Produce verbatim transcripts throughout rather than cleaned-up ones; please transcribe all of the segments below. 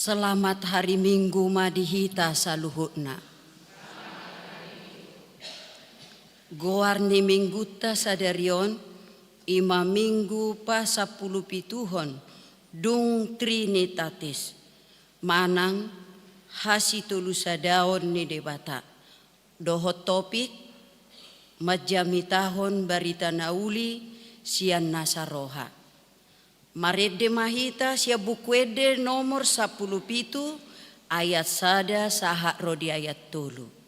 Selamat hari Minggu ma di hita saluhutna. Goar ni Minggunta sadari on i ma Minggu pasampulupituhon dung Trinitatis, manang hasitolusadaon ni Debata. Dohot topik, manjamitahon barita na uli sian nasa roha. Marende ma hita sian Buku Ende nomor sampulu pitu, ayat sada sahat ro di ayat tolu.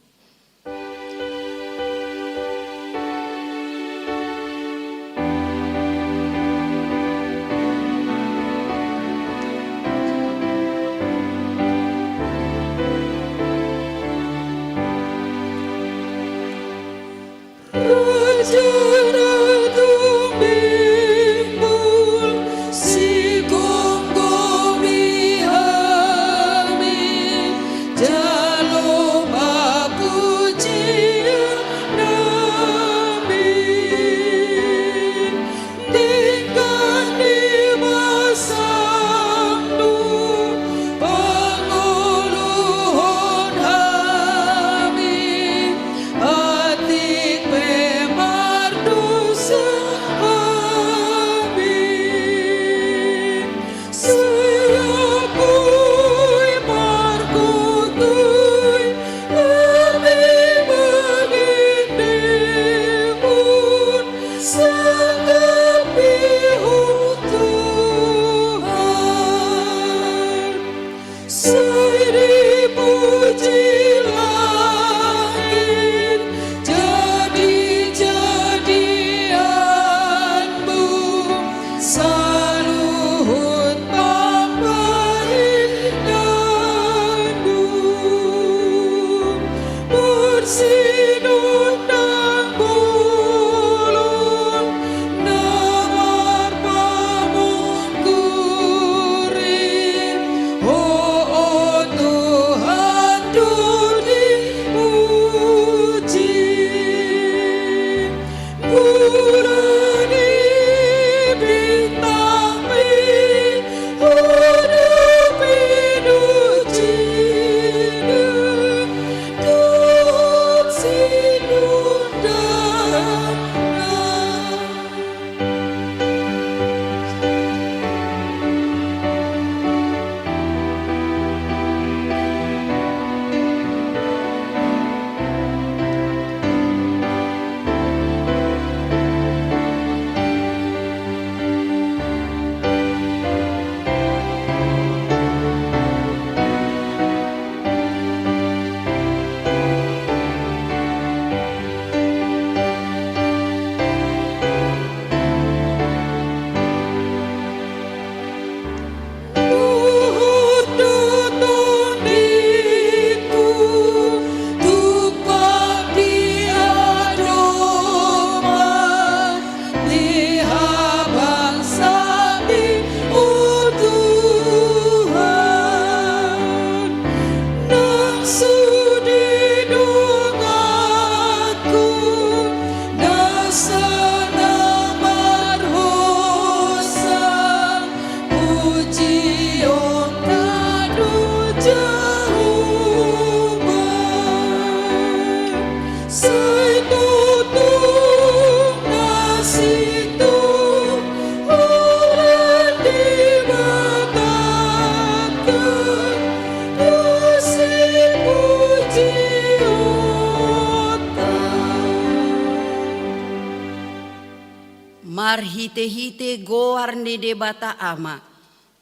Hite-hite goar ni Debata Ama,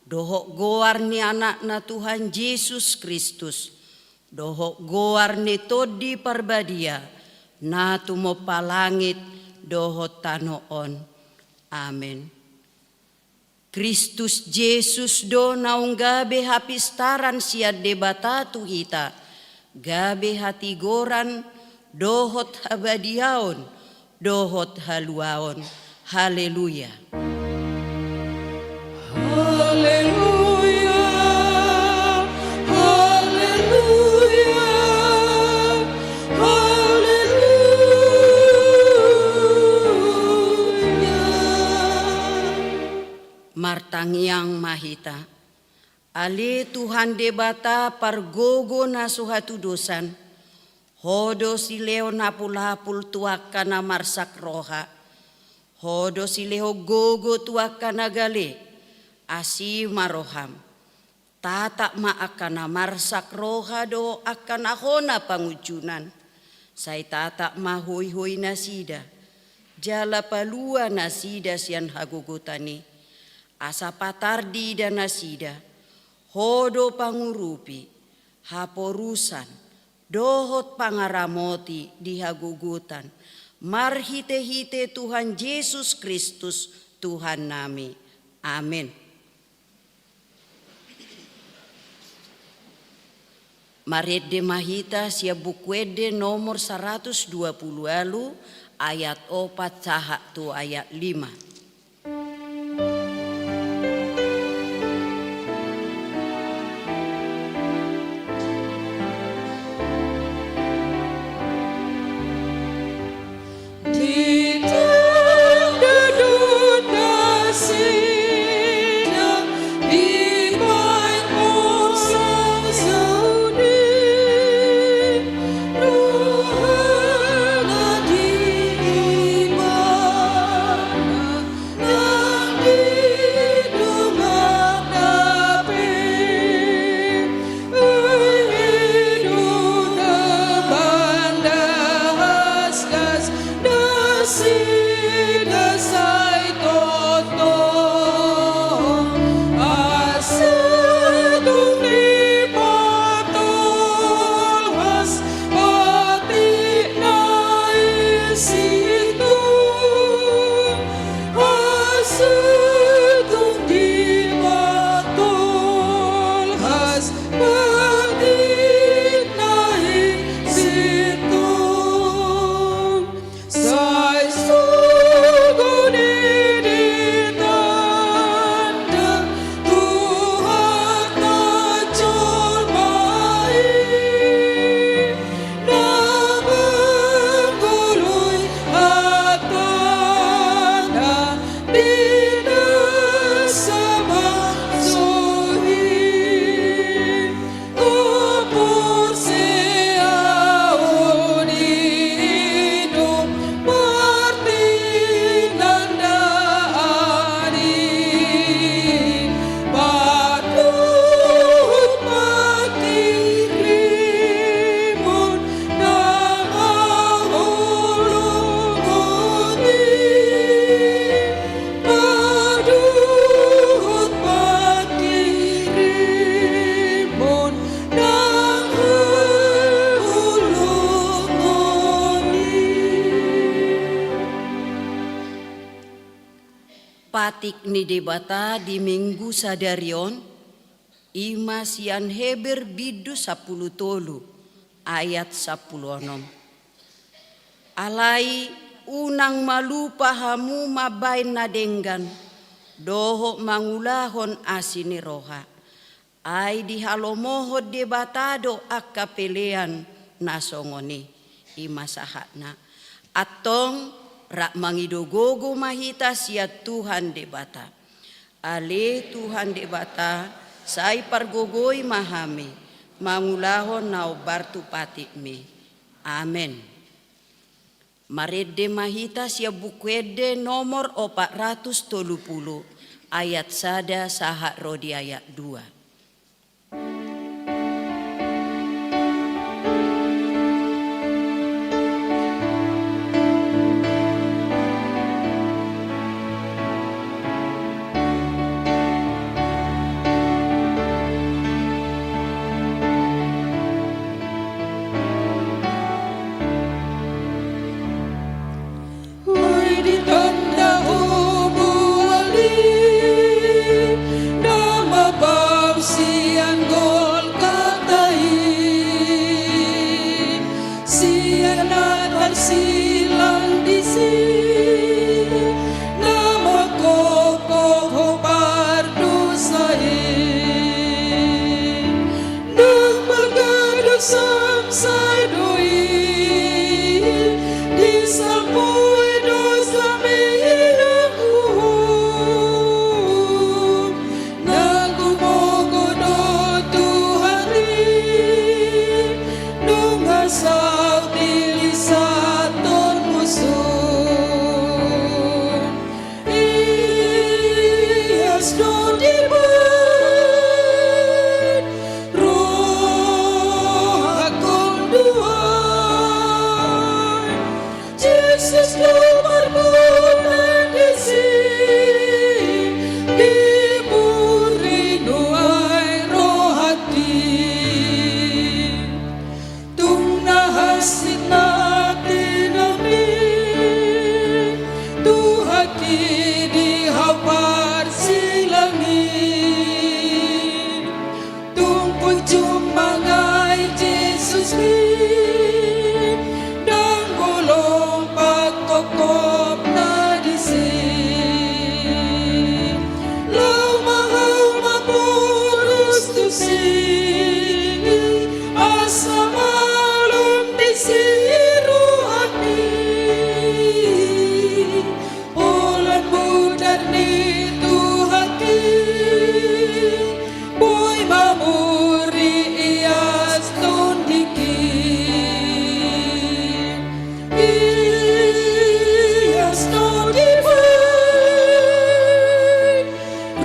dohot goar ni Anakna Tuhan Jesus Kristus, dohot goar ni Tondi Parbadia, na tumompa langit dohot tano on. Amen. Kristus Jesus do naung gabe hapistaran sian Debata tu hita, gabe hatigoran dohot habadiaon dohot haluaon. Haleluya. Haleluya, haleluya, haleluya. Martangiang ma hita. Ale Tuhan Debata pargogo na so hatudosan, Ho do silehon apul-apul tu angka na marsak roha. Ho do silehon gogo tu angka na gale. Asi ma roham. Tatap ma angka na marsak roha dohot angka na hona pangunjunan. Sai tatap ma hoihoi nasida. Jala palua nasida sian hagogotan i. Asa patar diida nasida. Ho do pangurupi, haporusan, dohot pangaramoti di hagogotan, marhite-hite Tuhan Jesus Kristus, Tuhannami. Amen. Marende ma hita sian Buku Ende nomor saratus dua pulu ualu, ayat opat sahat tu ayat lima. Patik ni Debata di Minggu sadari on, i ma sian Heber bindu sampulu tolu ayat sampulu onom. Alai unang malupa hamu mambahen na denggan, dohot mangulahon asi ni roha. Ai dihalomohon Debata do angka pelean na songon i, i ma sahatna. Antong rap mangido gogo ma hita sian Tuhan Debata. Ale Tuhan Debata, sai pargogoi ma hami, mangulahon na hombar tu patikmi. Amen. Marende ma hita sian Buku Ende nomor opat ratus tolu pulu, ayat sada sahat ro di ayat dua. Stone divine, rohakon do ai. Jesus do marbotan disi, dipuri do ai rohangki. Tung na hansit na tinami, Tuhanki di hau parsilangi. Tung pujung mangai Jesusmi, ndang bolong pangkopkop na disi. Laho ma hau mamburus tusi, asa malum disi rohangki. Holan bodar ni Tuhanki, boi mamuri ias tondingki. Ias tondingki,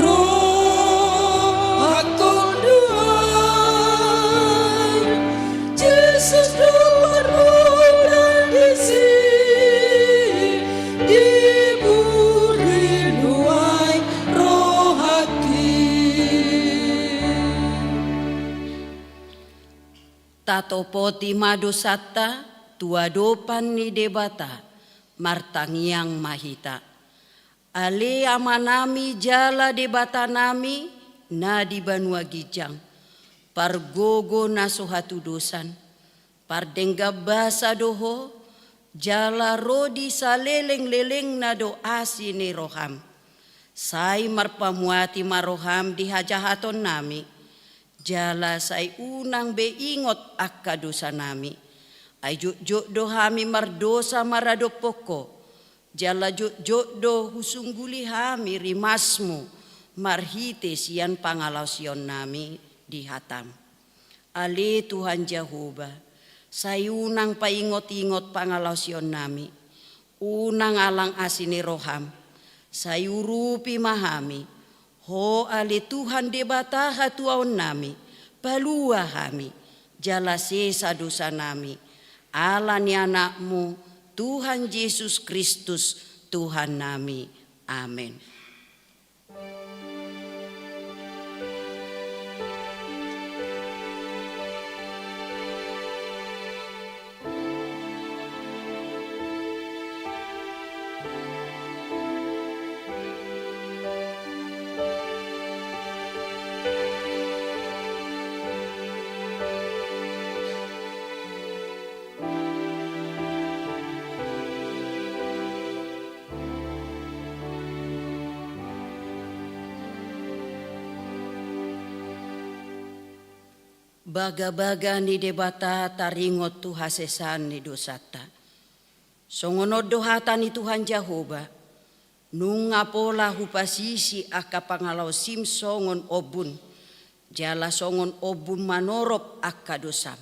rohakon do ai. Jesus do marbotan disi, dipuri do ai rohangki. Tatopoti ma dosanta tu adopan ni Debata, martangiang ma hita. Ale Amanami jala Debatanami na di banua ginjang, pargogo na so hatudosan, pardenggan basa do Ho, jala ro di salelenglelengna do asi ni roham. Sai marpamuati ma roham di hajahatonnami, jala sai unang be ingot angka dosanami. Ai jotjot do hami mardosa maradophon Ho, jala jotjot do husungguli hami rimasmu marhite sian pangalaosionnami di hatam. Ale Tuhan Jahowa, sai unang paingotingot pangalaosionnami, unang alang asi ni roham, sai urupi ma hami, Ho ale Tuhan Debata hatuaonnami, palua hami, jala sesa dosanami, ala ni Anakmu, Tuhan Jesus Kristus, Tuhannami. Amen. Bagabaga ni Debata taringot tu hasesaan ni dosanta. Songon on do hata ni Tuhan Jahowa: Nunga pola hupasisi angka pangalaosim songon ombun, jala songon ombun manorop angka dosam.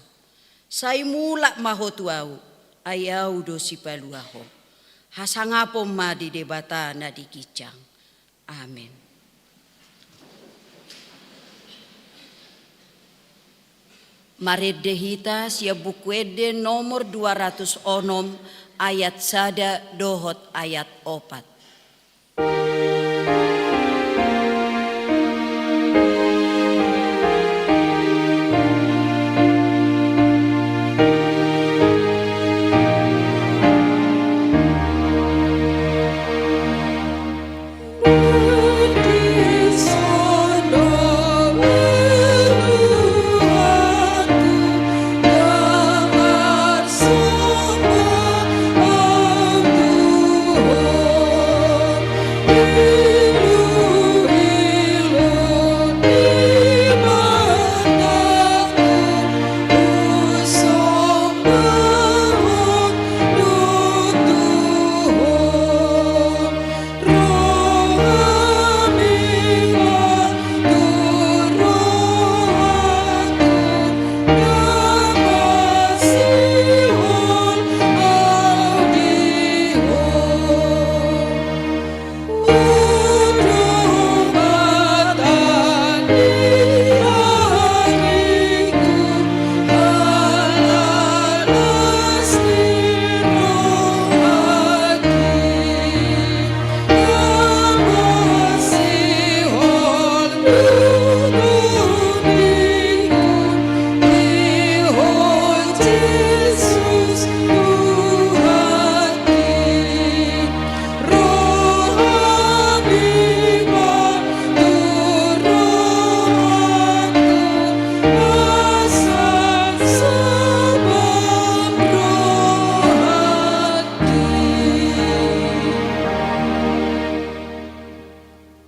Sai mulak ma ho tu Ahu, ai Ahu do Sipalua ho. Hasangapon ma di Debata na di ginjang. Amen. Marende hita sian Buku Ende nomor dua ratus onom, ayat sada dohot ayat opat.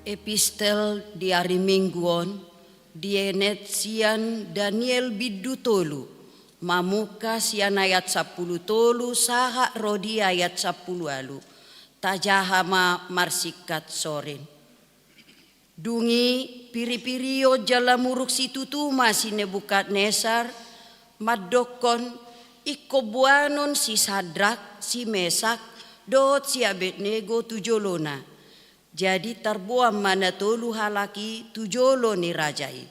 Epistel di ari Minggu on dienet sian Daniel bindu tolu, mamungka sian ayat sampulu tolu sahat ro di ayat sampulu ualu. Tajaha ma marsingkat sorin. Dung i, piripirion jala muruk situtu ma si Nebukadnesar, mandokkon, ingkon boanon si Sadrak, si Mesak, dohot si Abednego tu jolona. Jadi tarboan ma na tolu halak i tu jolo ni raja i.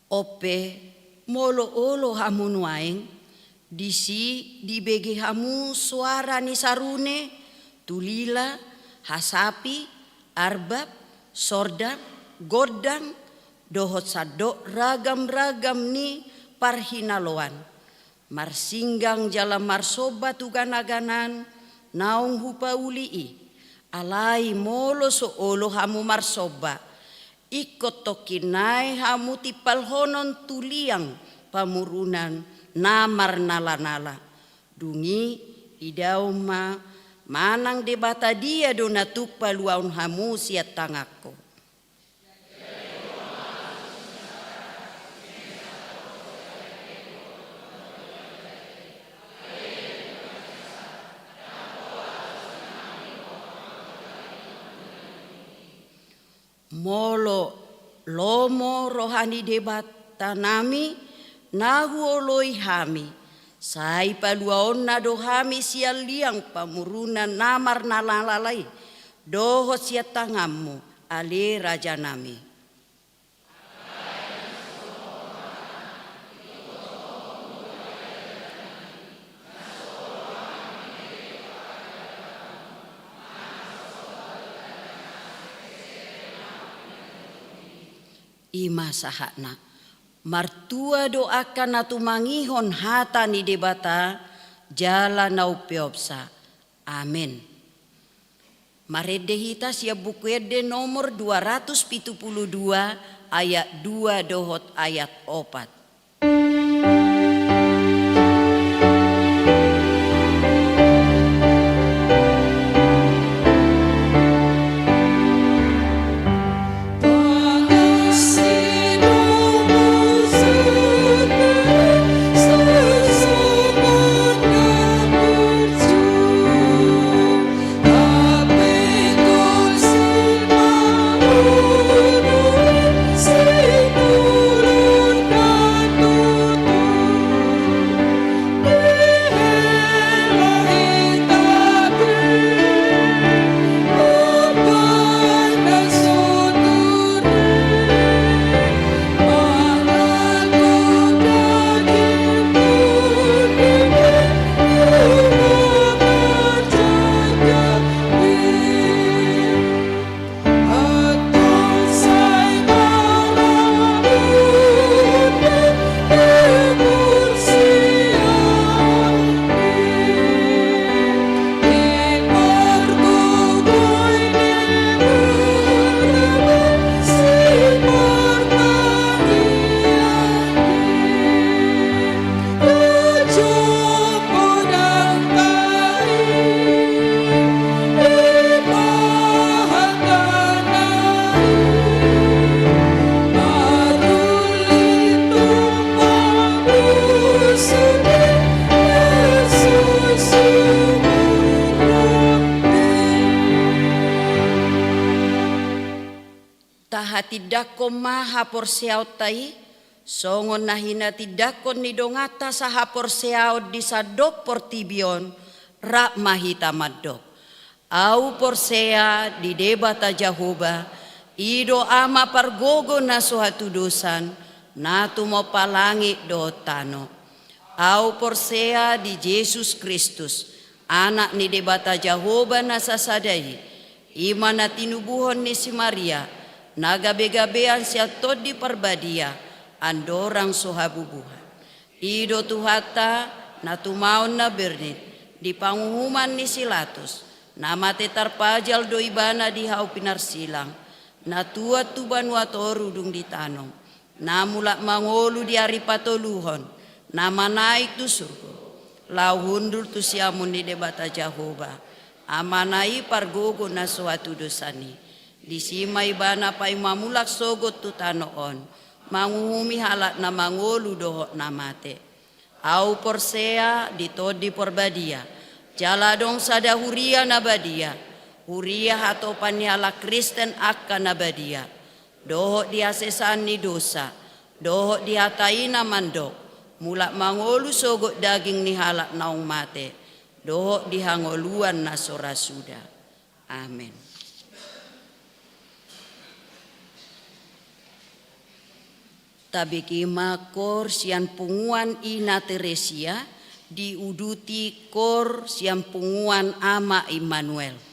On pe, molo olo hamu nuaeng, disi dibege hamu soara ni sarune, tulila, hasapi, arbab, sordang, gondang, dohot sandok ragam-ragam ni parhinaloan. Marsinggang jala marsomba tu ganaganan naung hupauli i. Alai molo so olo hamu marsomba, ingkon tongkin nai hamu timpalhonon tu liang pamurunan na marnalanala. Dung i idaon ma manang debata dia do na tuk paluaon hamu sian tanganku. Molo lomo roha ni Debatanami na huoloi hami, sai paluaonna do hami sian liang pamurunan na marnalanala i, dohot sian tanganmu, ale rajanami. I ma sahatna. Martua do angka na tumangihon hata ni Debata jala na umpeopsa. Amen. Marende hita sian Buku Ende nomor dua ratus pitu pulu dua, ayat dua dohot ayat opat. Tahatindangkon ma haporseaonta i, songon na hinatindangkon ni donganta sahaporseaon di sandok portibi on, rap ma hita mandok. Ahu porsea di Debata Jahowa, i do Ama pargogo na so hatudosan, na tumompa langit dohot tano. Ahu porsea di Jesus Kristus, Anak ni Debata Jahowa na sasada i, i ma na tinubuhon ni si Maria, na gabegabean sian Tondi Parbadia, andorang so habubuhan. I do Tuhanta, na tumaon na bernit, Di panguhuman ni si Latus, na mate tarpajal do ibana di hau pinarsilang, na tuat tu banua toru dung ditanom, na mulak mangolu di ari patoluhon, na manaek tu surgo, laho hundul tu siamun ni Debata Jahowa, Amana i pargogo na so hatudosan i. Disi ma ibana paima mulak sogot tu tano on, manguhumi halak na mangolu dohot na mate. Ahu porsea di Tondi Porbadia, jala adong sada huria na badia, huria hatopan ni halak Kristen angka na badia, dohot di hasesaan ni dosa, dohot di hata i na mandok, mulak mangolu sogot daging ni halak naung mate, dohot di hangoluan na so ra suda. Amen. Tabege ma kor sian punguan Ina Teresia, diuduti kor sian punguan Ama Immanuel.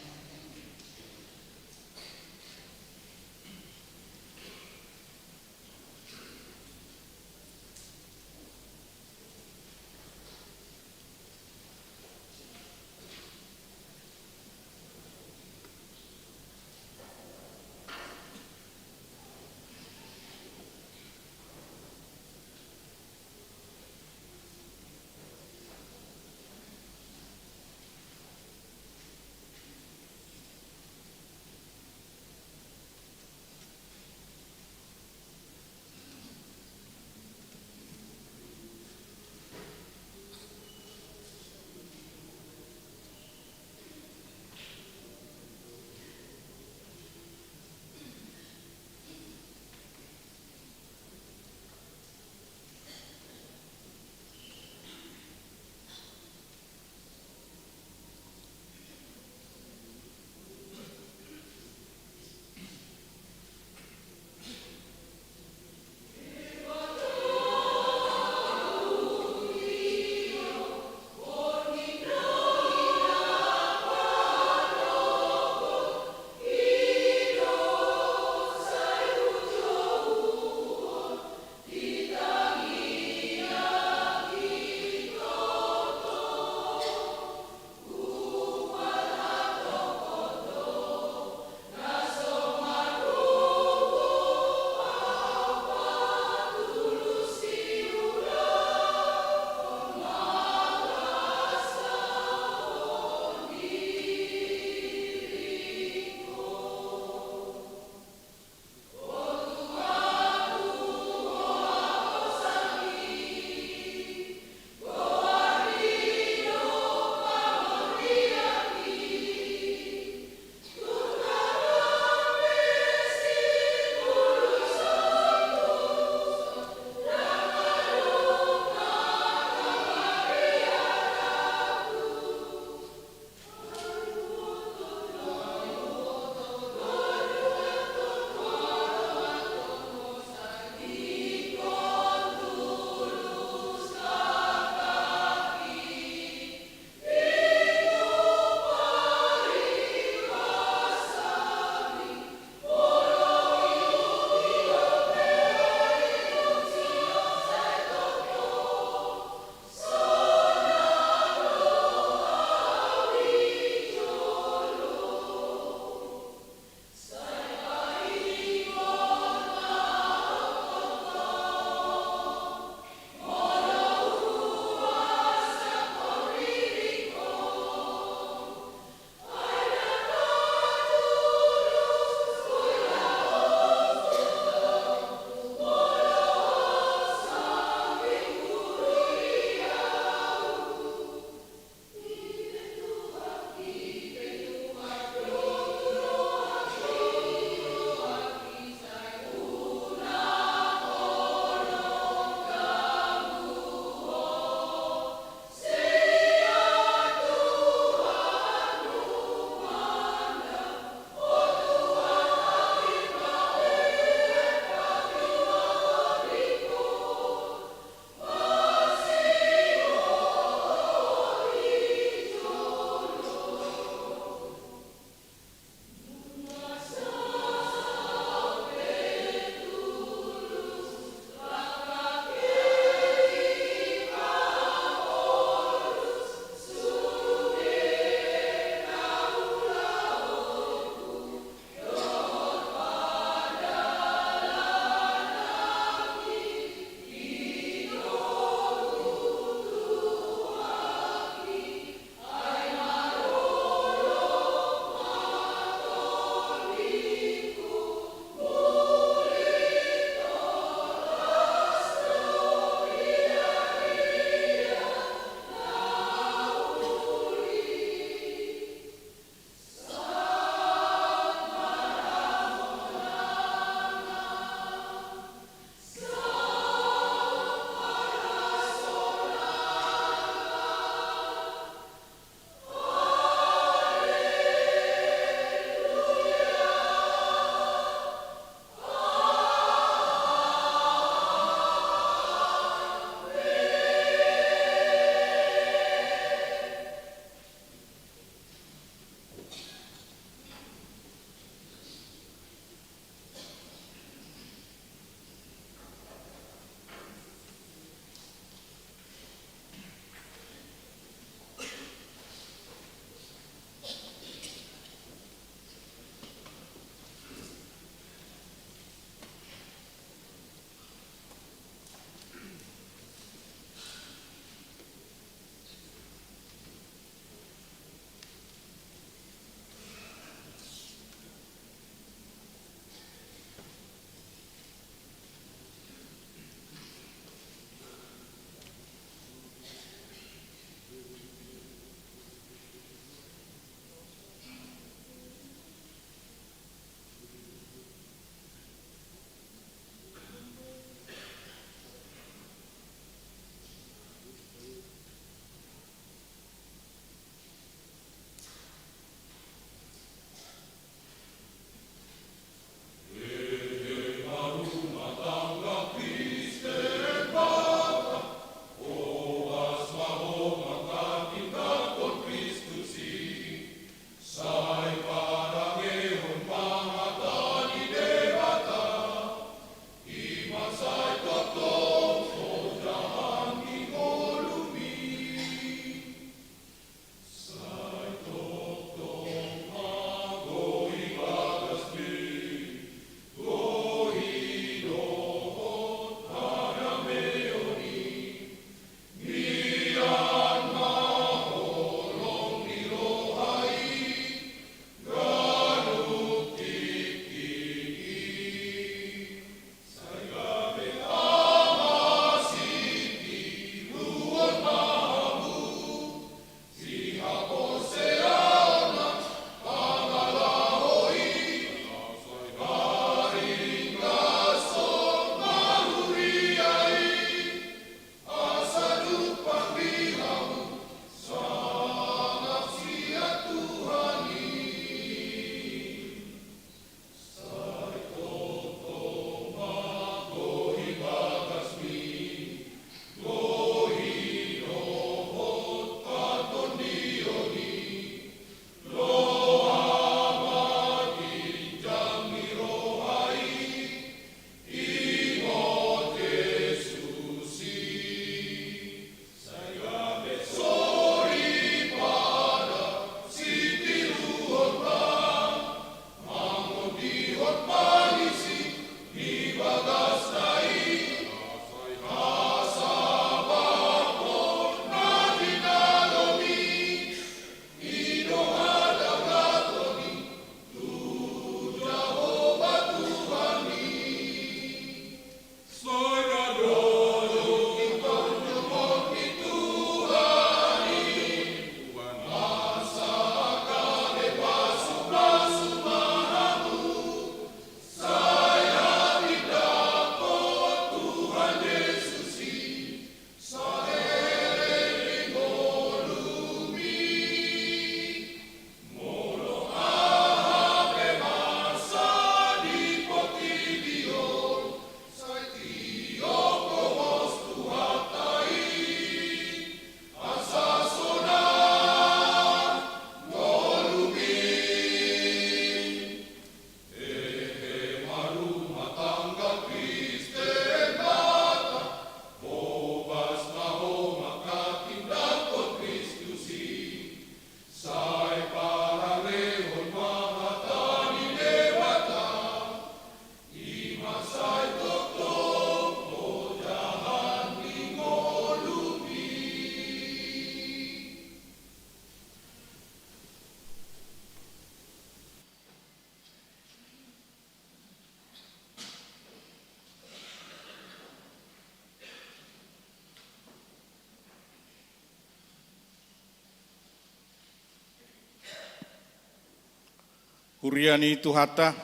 Huria ni Tuhanta,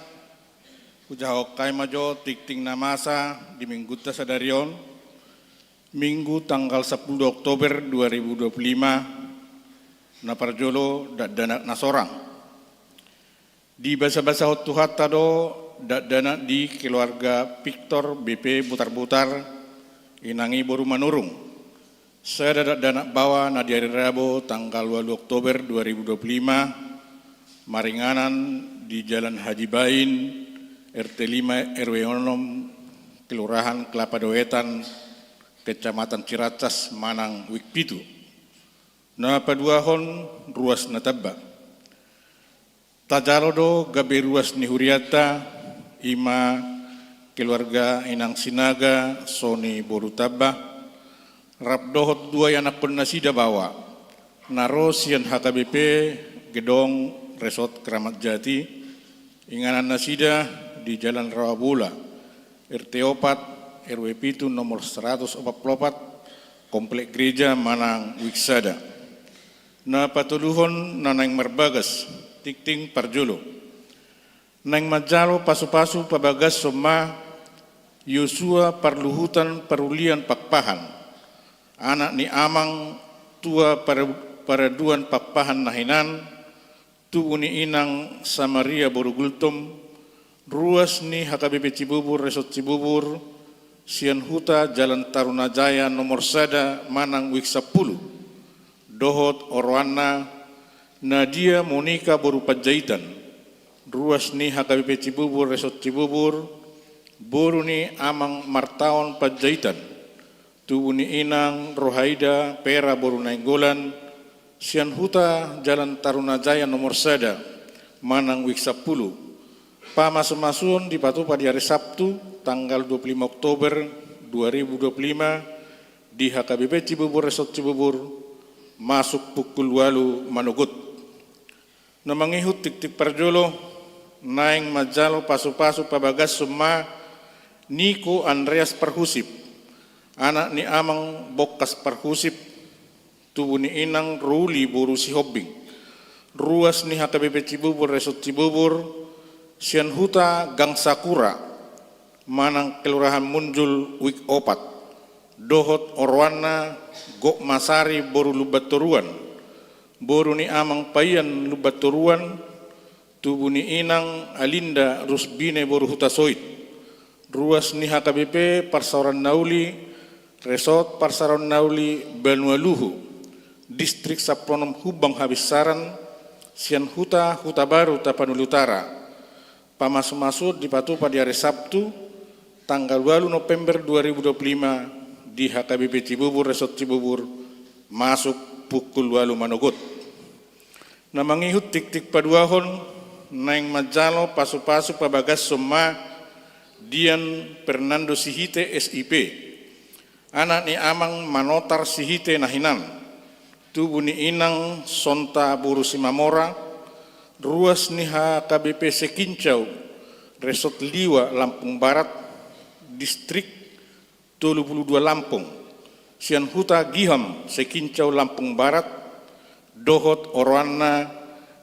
hujahahon hami ma jo tingting na masa di minggunta sadari on, Minggu tanggal sampulu dua Oktober dua ribu dua puluh lima, na parjolo dakdanak na sorang. Dibasabasahon Tuhanta do dakdanak di keluarga Victor B P Butarbutar, inang i boru Manurung. Sada dakdanak baoa na di ari Rabu tanggal ualu Oktober dua ribu dua puluh lima, maringanan di Jalan Haji Bain, R T lima, R W onom, Kelurahan Kelapa Dua Wetan, Kecamatan Ciracas, manang Wik Pitu. Na paduahon, ruas na tamba. Tajalo do gabe ruas ni hurianta, i ma keluarga inang Sinaga, Soni boru Tamba, rap dohot dua ianakhon nasida baoa, na ro sian H K B P Gedong Resort Keramat Jati, inganan nasida di Jalan Rawa Bola, R T opat, R W pitu, nomor seratus opat puluh opat, Komplek Gereja, manang Wik Sada. Na patoluhon, na naeng marbagas, tingting parjolo. Naeng manjalo pasupasu pabagashon ma Yosua Parluhutan Parulian Pakpahan, anak ni amang tua Para-, Paraduan Pakpahan na hinan, tubu ni inang Samaria boru Gultom, ruas ni H K B P Cibubur Resort Cibubur, sian huta Jalan Tarunajaya nomor sada manang Wik sampulu, dohot oroanna Nadia Monika boru Panjaitan, ruas ni H K B P Cibubur Resort Cibubur, boru ni amang Martaon Panjaitan, tubu ni inang Rohaida Pera boru Nainggolan, sian huta Jalan Tarunajaya nomor sada, manang Wik sampulu. Pamasumasuon dipatupa di ari Sabtu, tanggal dua puluh lima Oktober dua ribu dua puluh lima, di H K B P Cibubur Resort Cibubur, masuk pukul ualu manogot. Na mangihut tingting parjolo, naeng manjalo pasupasu pabagashon ma Niko Andreas Parhusip, anak ni amang Bokkas Parhusip, tubu ni inang Ruli boru Sihombing, ruas ni H K B P Cibubur Resort Cibubur, sian huta Gang Sakura, manang Kelurahan Munjul, Wik opat, dohot oroanna Gok Masari boru Lumbantoruan, boru ni amang Paian Lumbantoruan, tubu ni inang Alinda Rusbine boru Hutasoit, ruas ni H K B P Parsaoran Nauli, Resort Parsaoran Nauli Banua Luhu, Distrik Sampulu Onom Humbang Habinsaran, sian huta Hutabaru Tapanuli Utara. Pamasumasuon dipatupa di ari Sabtu, tanggal ualu November dua ribu dua puluh lima, di H K B P Cibubur Resort Cibubur, masuk pukul ualu manogot. Na mangihut tingting paduahon, naeng manjalo pasupasu pabagashon ma Dian Fernando Sihite, S I P, anak ni amang Manotar Sihite na hinan, tubu ni inang Sonta boru Simamora, ruas ni H K B P Sekincau, Resort Liwa, Lampung Barat, Distrik tolu pulu dua Lampung, sian huta Giham, Sekincau, Lampung Barat, dohot oroanna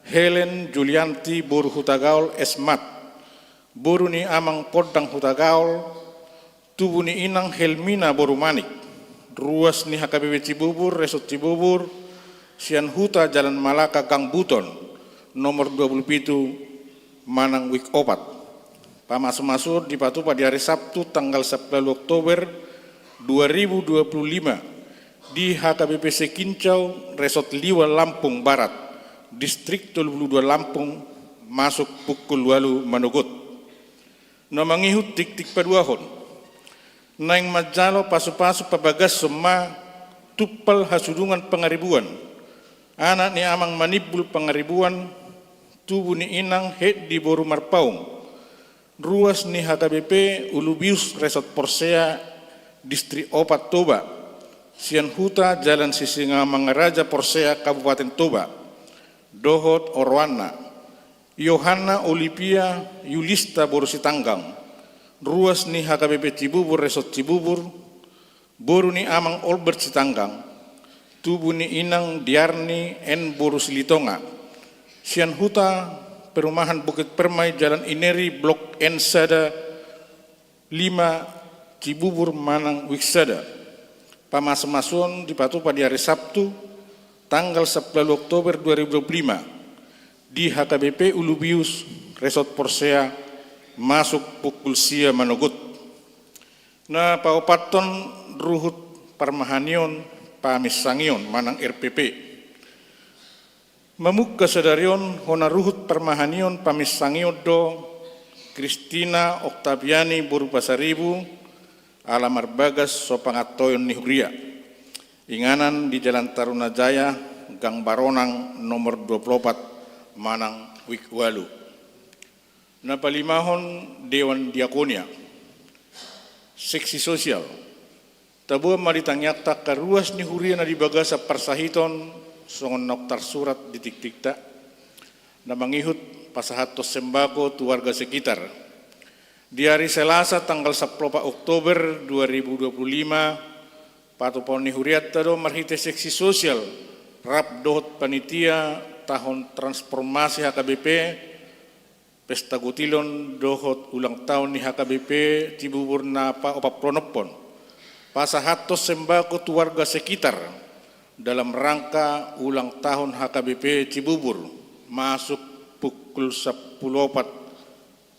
Helen Julianti boru Hutagaol, S Mat, boru ni amang Pondang Hutagaol, tubu ni inang Helmina boru Manik, ruas ni H K B P Cibubur Resort Cibubur, sian huta Jalan Malaka Gang Buton, nomor dua pulu pitu, manang Wik opat. Pamasumasuon dipatupa di ari Sabtu, tanggal sampulu ualu Oktober dua ribu dua puluh lima, di H K B P Sekincau, Resort Liwa, Lampung Barat, Distrik tolu pulu dua Lampung, masuk pukul ualu manogot. Na mangihut tingting paduahon, naeng manjalo pasupasu pabagashon ma Tumpal Hasudungan Pangaribuan, anak ni amang Manimbul Pangaribuan, tubu ni inang Hetdi boru Marpaung, ruas ni H K B P Ulubius Resort Porsea, Distrik opat Toba, sian huta Jalan Sisingamangaraja Porsea, Kabupaten Toba, dohot oroanna Yohanna Olivia Yulista boru Sitanggang, ruas ni H K B P Cibubur Resort Cibubur, boru ni amang Olbert Sitanggang, tubu ni inang Diarni N boru Silitonga, sian huta Perumahan Bukit Permai, Jalan Ineri, Blok N sada lima, Cibubur, manang Wik sada. Pamasumasuon dipatupa di ari Sabtu, tanggal sampulu ualu Oktober dua ribu dua pulu lima, di H K B P Ulubius, Resort Porsea, masuk pukul sia manogot. Na paopathon, ruhut parmahanion paminsangion manang R P P. Mamungka sadari on, hona ruhut parmahanion paminsangion do Kristina Oktaviani boru Pasaribu, ala marbagas so pangantoion ni huria. Inganan di Jalan Tarunajaya, Gang Baronang nomor dua pulu opat, manang Wik ualu. Na palimahon, Dewan Diakonia. Seksi sosial. Taboan ma di tangiangta angka ruas ni huria na di bagasan parsahiton, songon naung tarsurat di tingtingta. Na mangihut pasahathon sembako tu warga sekitar. Di ari Selasa tanggal sampulu opat Oktober dua ribu dua pulu lima, patupaon ni hurianta do marhite seksi sosial rap dohot panitia tahun transformasi H K B P, pesta gotilon dohot ulang tahun ni H K B P Cibubur na paopat pulu onom on, pasahathon sembako tu warga sekitar dalam rangka ulang tahun H K B P Cibubur, masuk pukul sampulu opat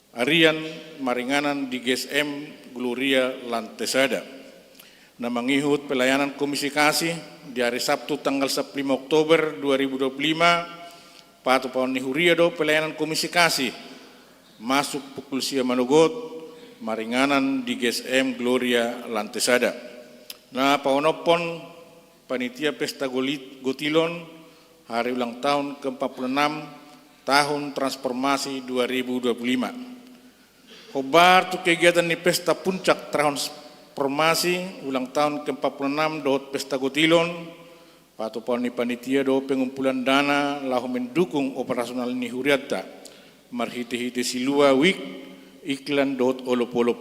arian, maringanan di G S M Gloria, lantai sada. Na mangihut pelayanan Komisi Kasih di ari Sabtu tanggal sampulu lima Oktober dua ribu dua pulu lima, patupaon ni huria do pelayanan Komisi Kasih, masuk pukul sia manogot, maringanan di G S M Gloria, lantai sada. Na paonomhon, panitia pesta golit-, gotilon, hari ulang tahun keempat puluh enam tahun transformasi dua ribu dua puluh lima. Hombar tu kegiatan ni pesta puncak transformasi ulang tahun keempat puluh enam dohot pesta gotilon, patupaon ni panitia do pengumpulan dana laho mendukung operasional ni hurianta, marhite-hite silua, wik, iklan dohot olop-olop,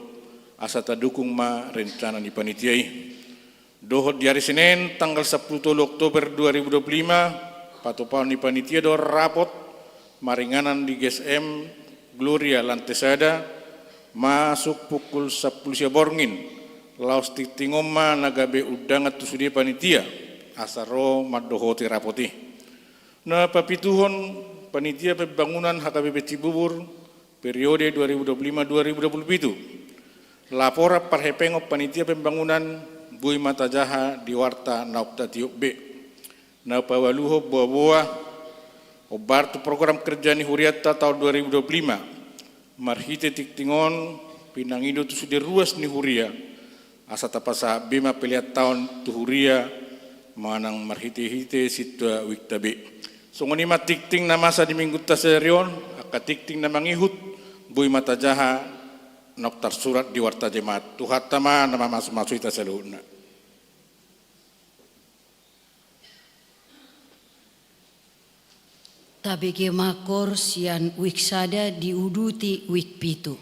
asa tadukung ma rencana ni panitia i. Dohot di ari Senen tanggal sampulu tolu Oktober dua ribu dua puluh lima, patupaon ni panitia do rapot maringanan di G S M Gloria, lantai sada, masuk pukul sampulu sia borngin. Laos tingting on ma na gabe undangan tu sude panitia, asa ro mandohoti rapot i. Na papituhon, panitia pembangunan H K B P Cibubur, periode dua ribu dua puluh lima dua ribu dua puluh pitu. Laporan parhepengon panitia pembangunan boi ma tajaha di warta naung tatiop be. Na paualuhon, boa-boa, hombar tu program kerja ni hurianta tahun dua ribu dua puluh lima. Marhite tingting on, pinangido tu sude ruas ni huria, asa tapasahat be ma pelean taon tu huria, manang marhite-hite sintua wikta be. Songon i ma tingting na masa di minggunta sadari on, angka tingting na mangihut, boi ma tajaha naung tarsurat di warta jemaat. Tuhanta ma na mamasu-masu hita saluhutna. Tabege ma kor sian wik sada diuduti wik pitu.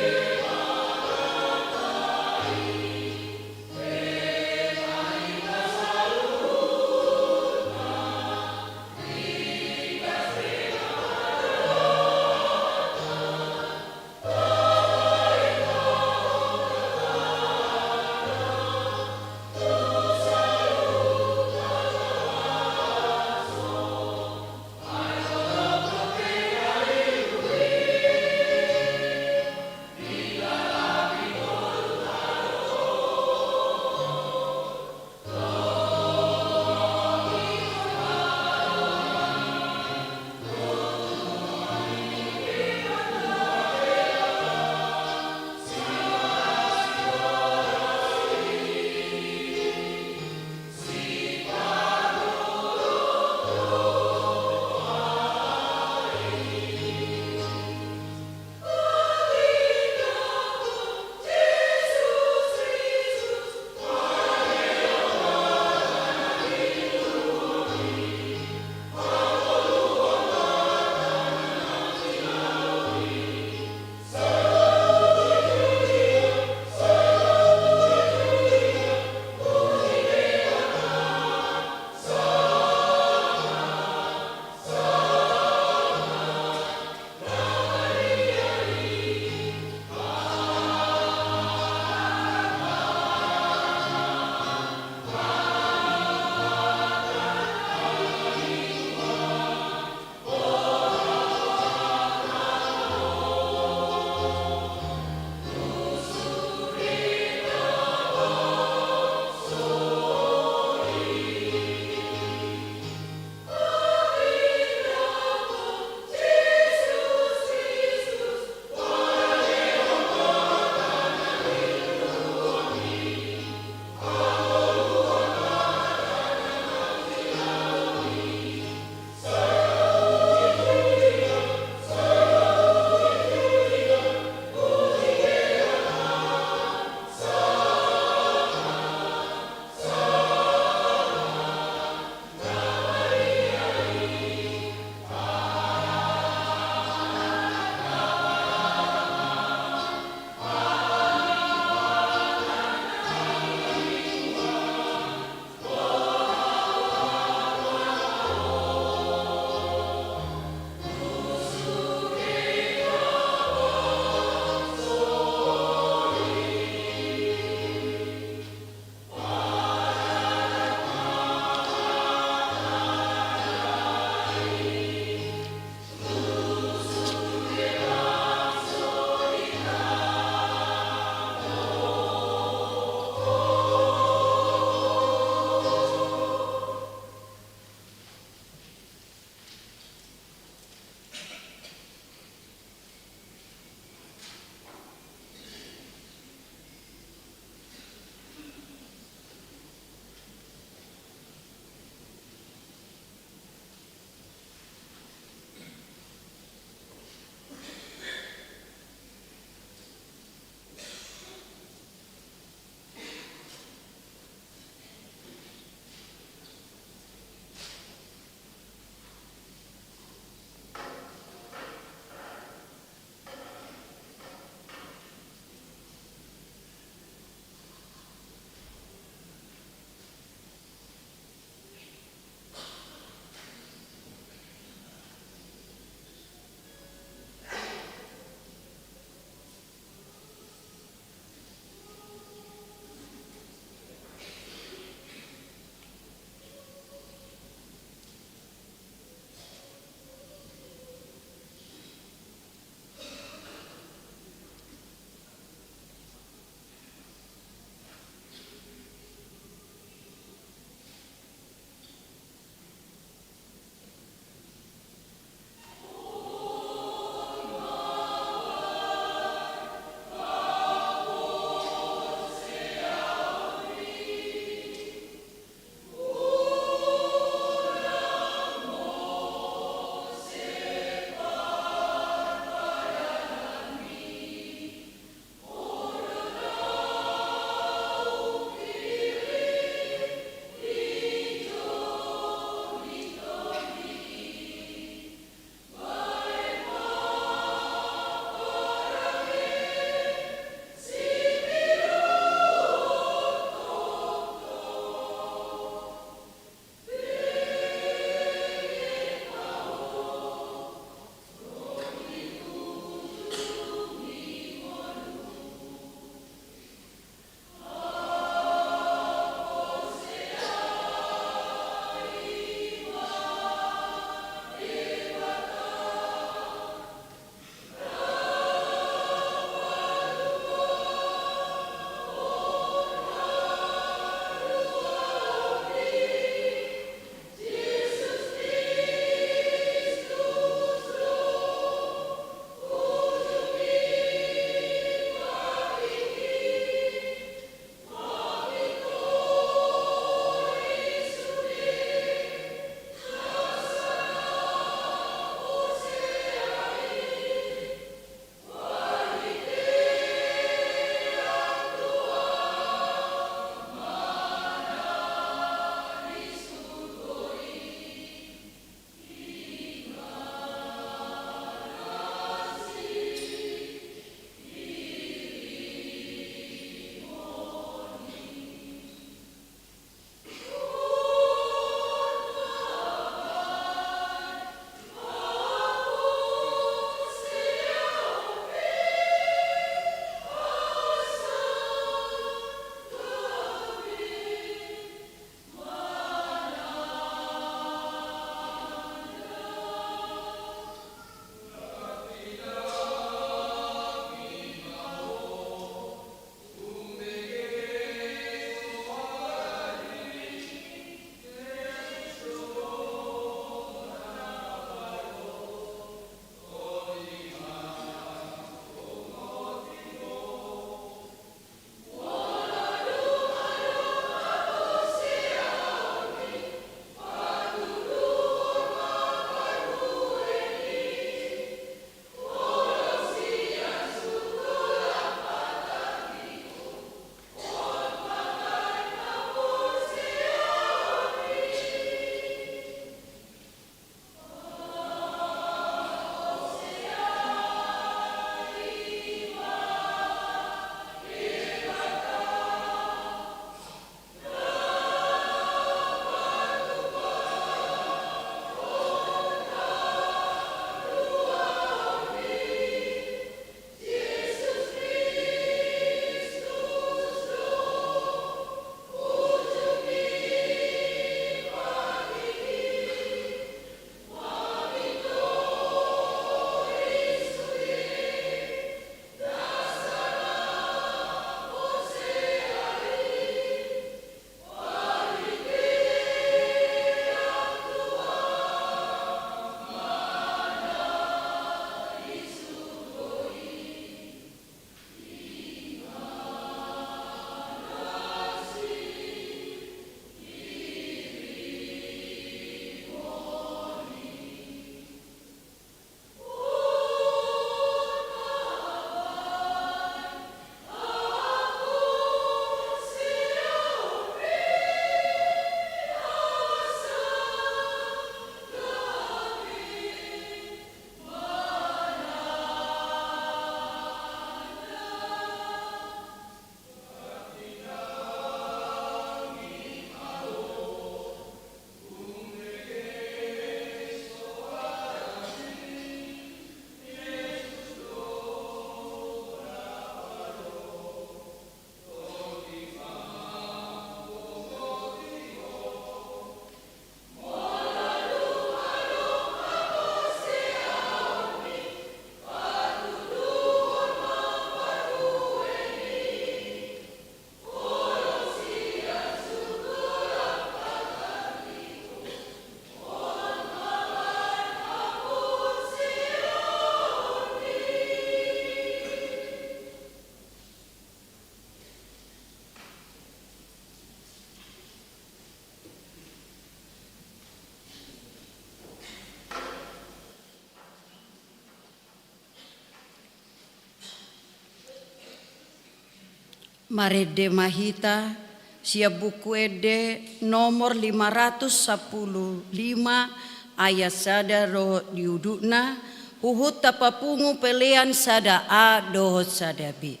Marende ma hita sian Buku Ende nomor lima ratus sampulu lima, ayat sada ro di udutna, huhut tapapungu pelean sada A dohot sada B.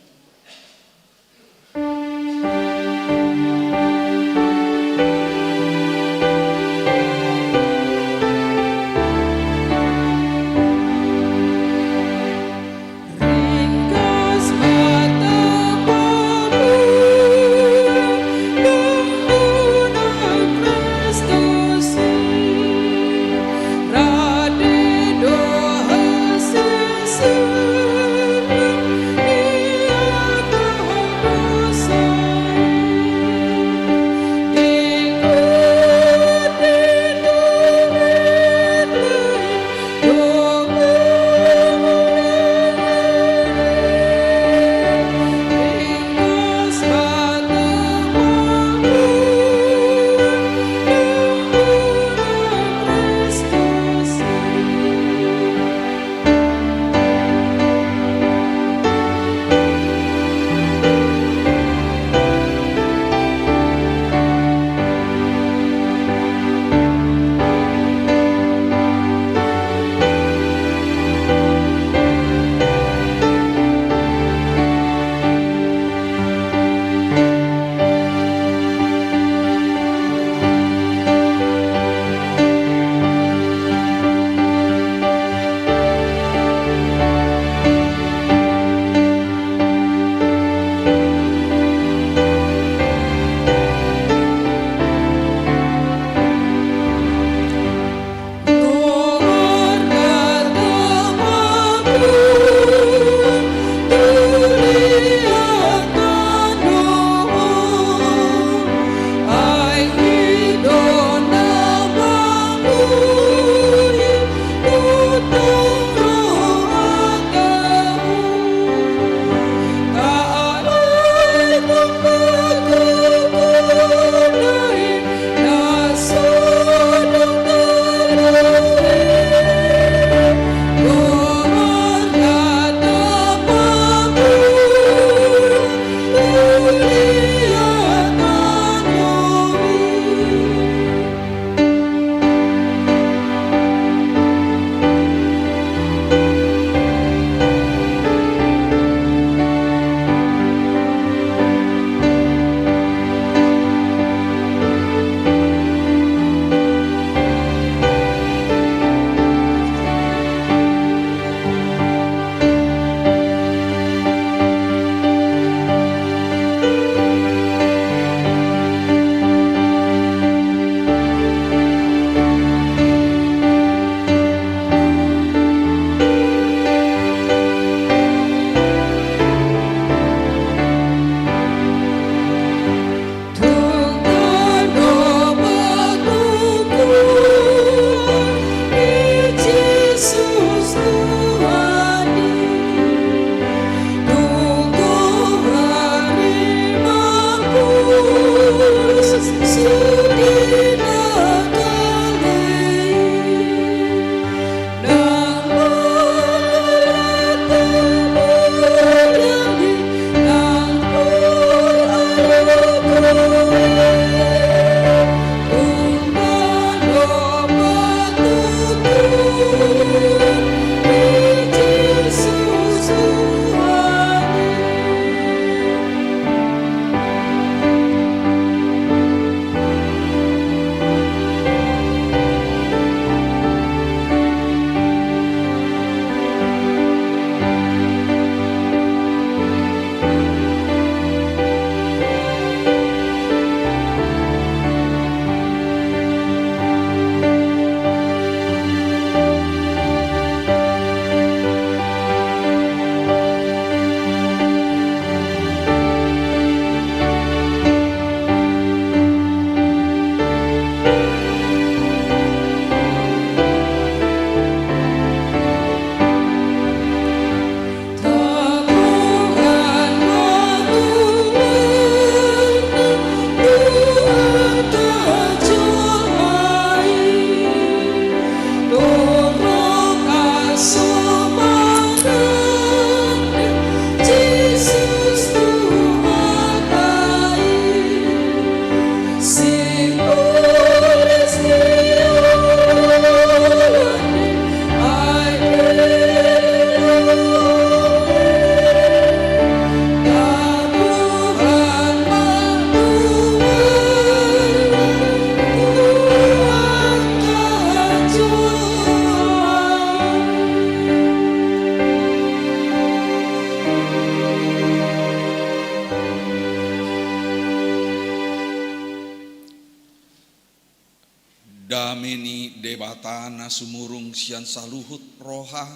Dame ni Debata na sumurung sian saluhut roha,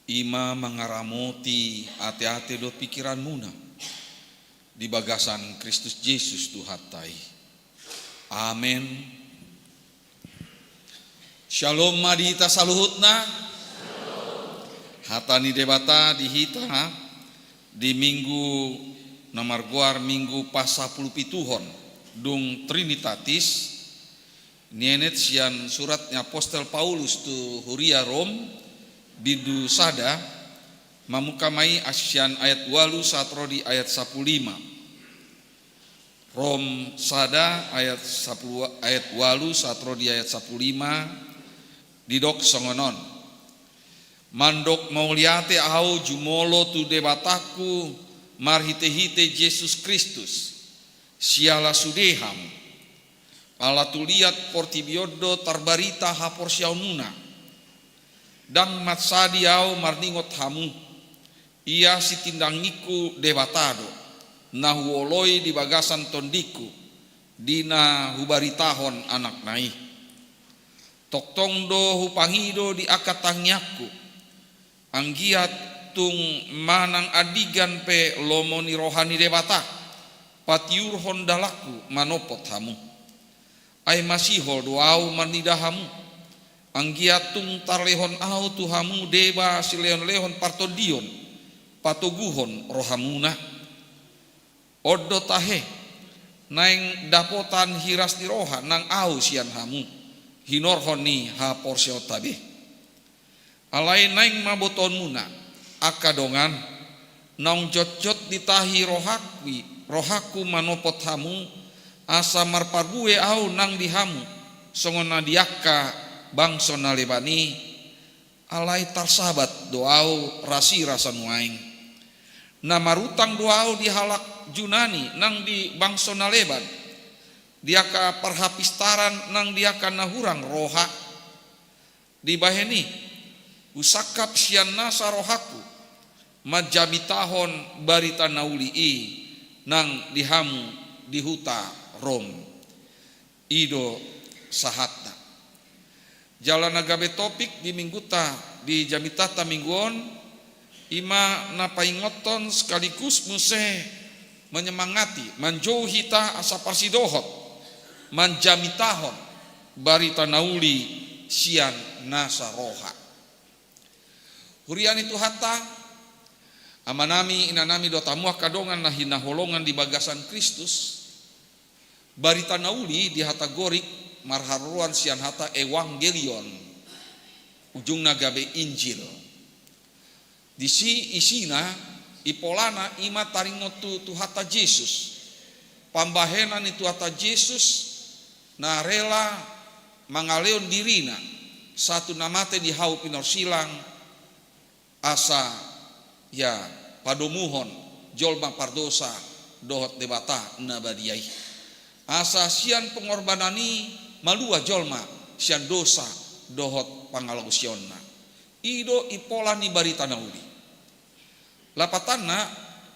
i ma mangaramoti ateate dohot pingkiranmuna di bagasan Kristus Jesus Tuhanta i. Amen. Syalom ma di hita saluhutna. Hata ni Debata di hita di minggu na margoar Minggu Pasapulupituhon, dung Trinitatis, nienet sian surat ni apostel Paulus tu huria Rom, bindu sada, mamungka ma i sian ayat ualu sahat ro di ayat sampulu lima. Rom sada ayat sapulu, ayat ualu sahat ro di ayat sampulu lima, didok songon on. Mandok mauliate ahu jumolo tu Debatangku marhitehite Jesus Kristus, siala sude hamu. Ala tu liat portibi on do tarbarita haporseaonmuna. Ndang mansadi ahu marningot hamu. Ia sitindangingku Debata do, na huoloi di bagasan tondingku, di na hubaritahon Anakna i. Tongtong do hupangido di angka tangiangku, anggiat tung manang andigan pe lomo ni roha ni Debata patiurhon dalangku manompot hamu. Ai masihol do ahu marnida hamu, anggiat tung tarlehon ahu tu hamu deba silehonlehon partondion patoguhon rohamuna. On do tahe, naeng dapotan hiras ni roha nang ahu sian hamu, hinorhon ni haporseaonta be. Alai naeng ma botoonmuna, angka dongan, naung jotjot ditahi rohangku i, rohangku manompot hamu, asa marparbue ahu nang di hamu, songon na di angka bangso na leban i, alai tarsabat do ahu rasirasa nuaeng. Na marutang do ahu di halak Junani nang di bangso na leban, di angka parhapistaran nang di angka na hurang roha. Dibahen i, husangkap sian nasa rohangku manjamitahon barita na uli i nang di hamu di huta Rom. I do sahatna. Jala na gabe topik di minggunta, di jamitanta minggu on, i ma na paingothon sekaligus muse menyemangati, manjou hita asa parsidohot manjamitahon barita na uli sian nasa roha. Huria ni Tuhanta, amanami, inanami dohot hamu angka dongan na hinaholongan di bagasan Kristus, barita na uli di hata Gorik marharoroan sian hata euangelion, ujungna gabe Injil. Disi isina, ipolana i ma taringot tu Tuhanta Jesus. Pambahenan ni Tuhanta Jesus na rela mangalehon dirina sahat tu na mate di hau pinorsilang, asa ia padomuhon jolma pardosa dohot Debata na badia i. Asa sian pengorbanan i malua jolma sian dosa dohot pangalaosionna. I do impola ni barita na uli. Lapatanna,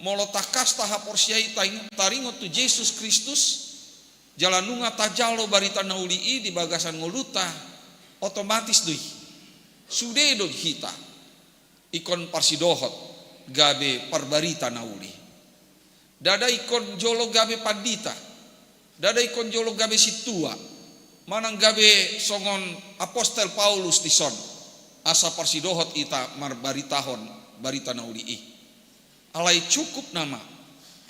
molo tangkas tahaporseai taing-, taringot tu Jesus Kristus, jala nunga tajalo barita na uli i di bagasan ngolunta, otomatis do i. Sude do hita ingkon parsidohot gabe parbarita na uli. Ndada ingkon jolo gabe pandita, ndada ingkon jolo gabe sintua, manang gabe songon apostel Paulus dison, asa parsidohot hita marbaritahon barita na uli i. Alai cukup nama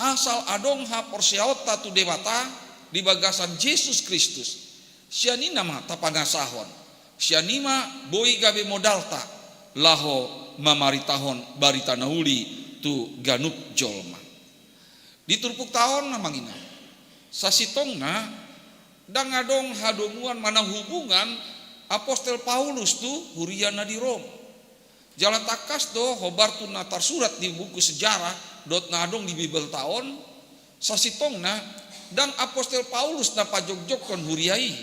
asal adong haporseaonta tu Debata di bagasan Jesus Kristus. Sian i nama tapangasahon. Sian i ma boi gabe modalta laho mamaritahon barita na uli tu ganup jolma. Di turpukta on, amang inang, sasintongna ndang adong hadomuan manang hubungan apostel Paulus tu huria na di Rom. Jala tangkas do hombar tu na tarsurat di buku sejarah dohot na adong di Bibelta on, sasintongna ndang apostel Paulus na pajongjonghon huria i.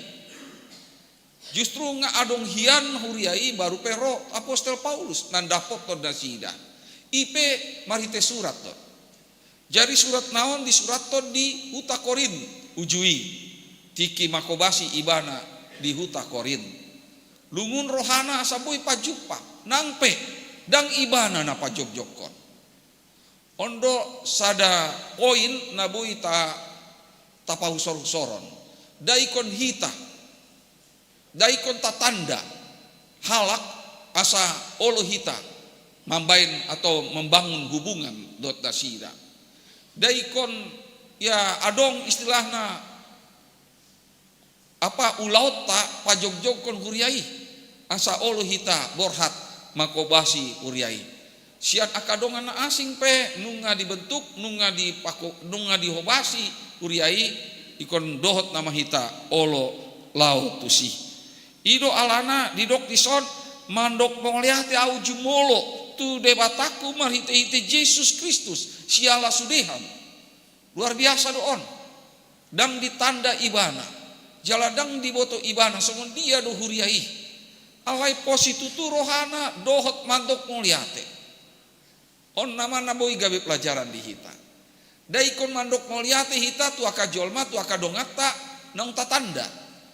Justru nga adong hian huria i baru pe ro apostel Paulus mandapothon nasida. I pe marhite surat do. Jadi suratna on disurathon di huta Korint, uju i, tingki manghobasi ibana di huta Korint. Lungun rohana asa boi pajumpang, nang pe ndang ibana na pajongjongkon. On do sada poin na boi ta, tapahusorhusoron. Daikon hita, daikon tatanda halak asa olo hita mambaen atau membangun hubungan dohot nasida. Daikon, ya, adong istilahna apa ulaonta pajongjongkon huria i, asa olo hita borhat manghobasi huria i. Sian angka dongan na asing pe nunga dibentuk, nunga dipako-, nunga dihobasi huria i, ingkon dohot nama hita olo laho tusi. I do alana didok dison, mandok mauliate ahu jumolo tu Debatangku marhitehite Jesus Kristus siala sude hamu. Luar biasa do on. Ndang ditanda ibana, jala ndang diboto ibana songon dia do huria i. Alai pos situtu rohana dohot mandok mauliate. On nama na boi gabe pelajaran di hita. Daikon mandok mauliate hita tu angka jolma, tu angka donganta naung tatanda.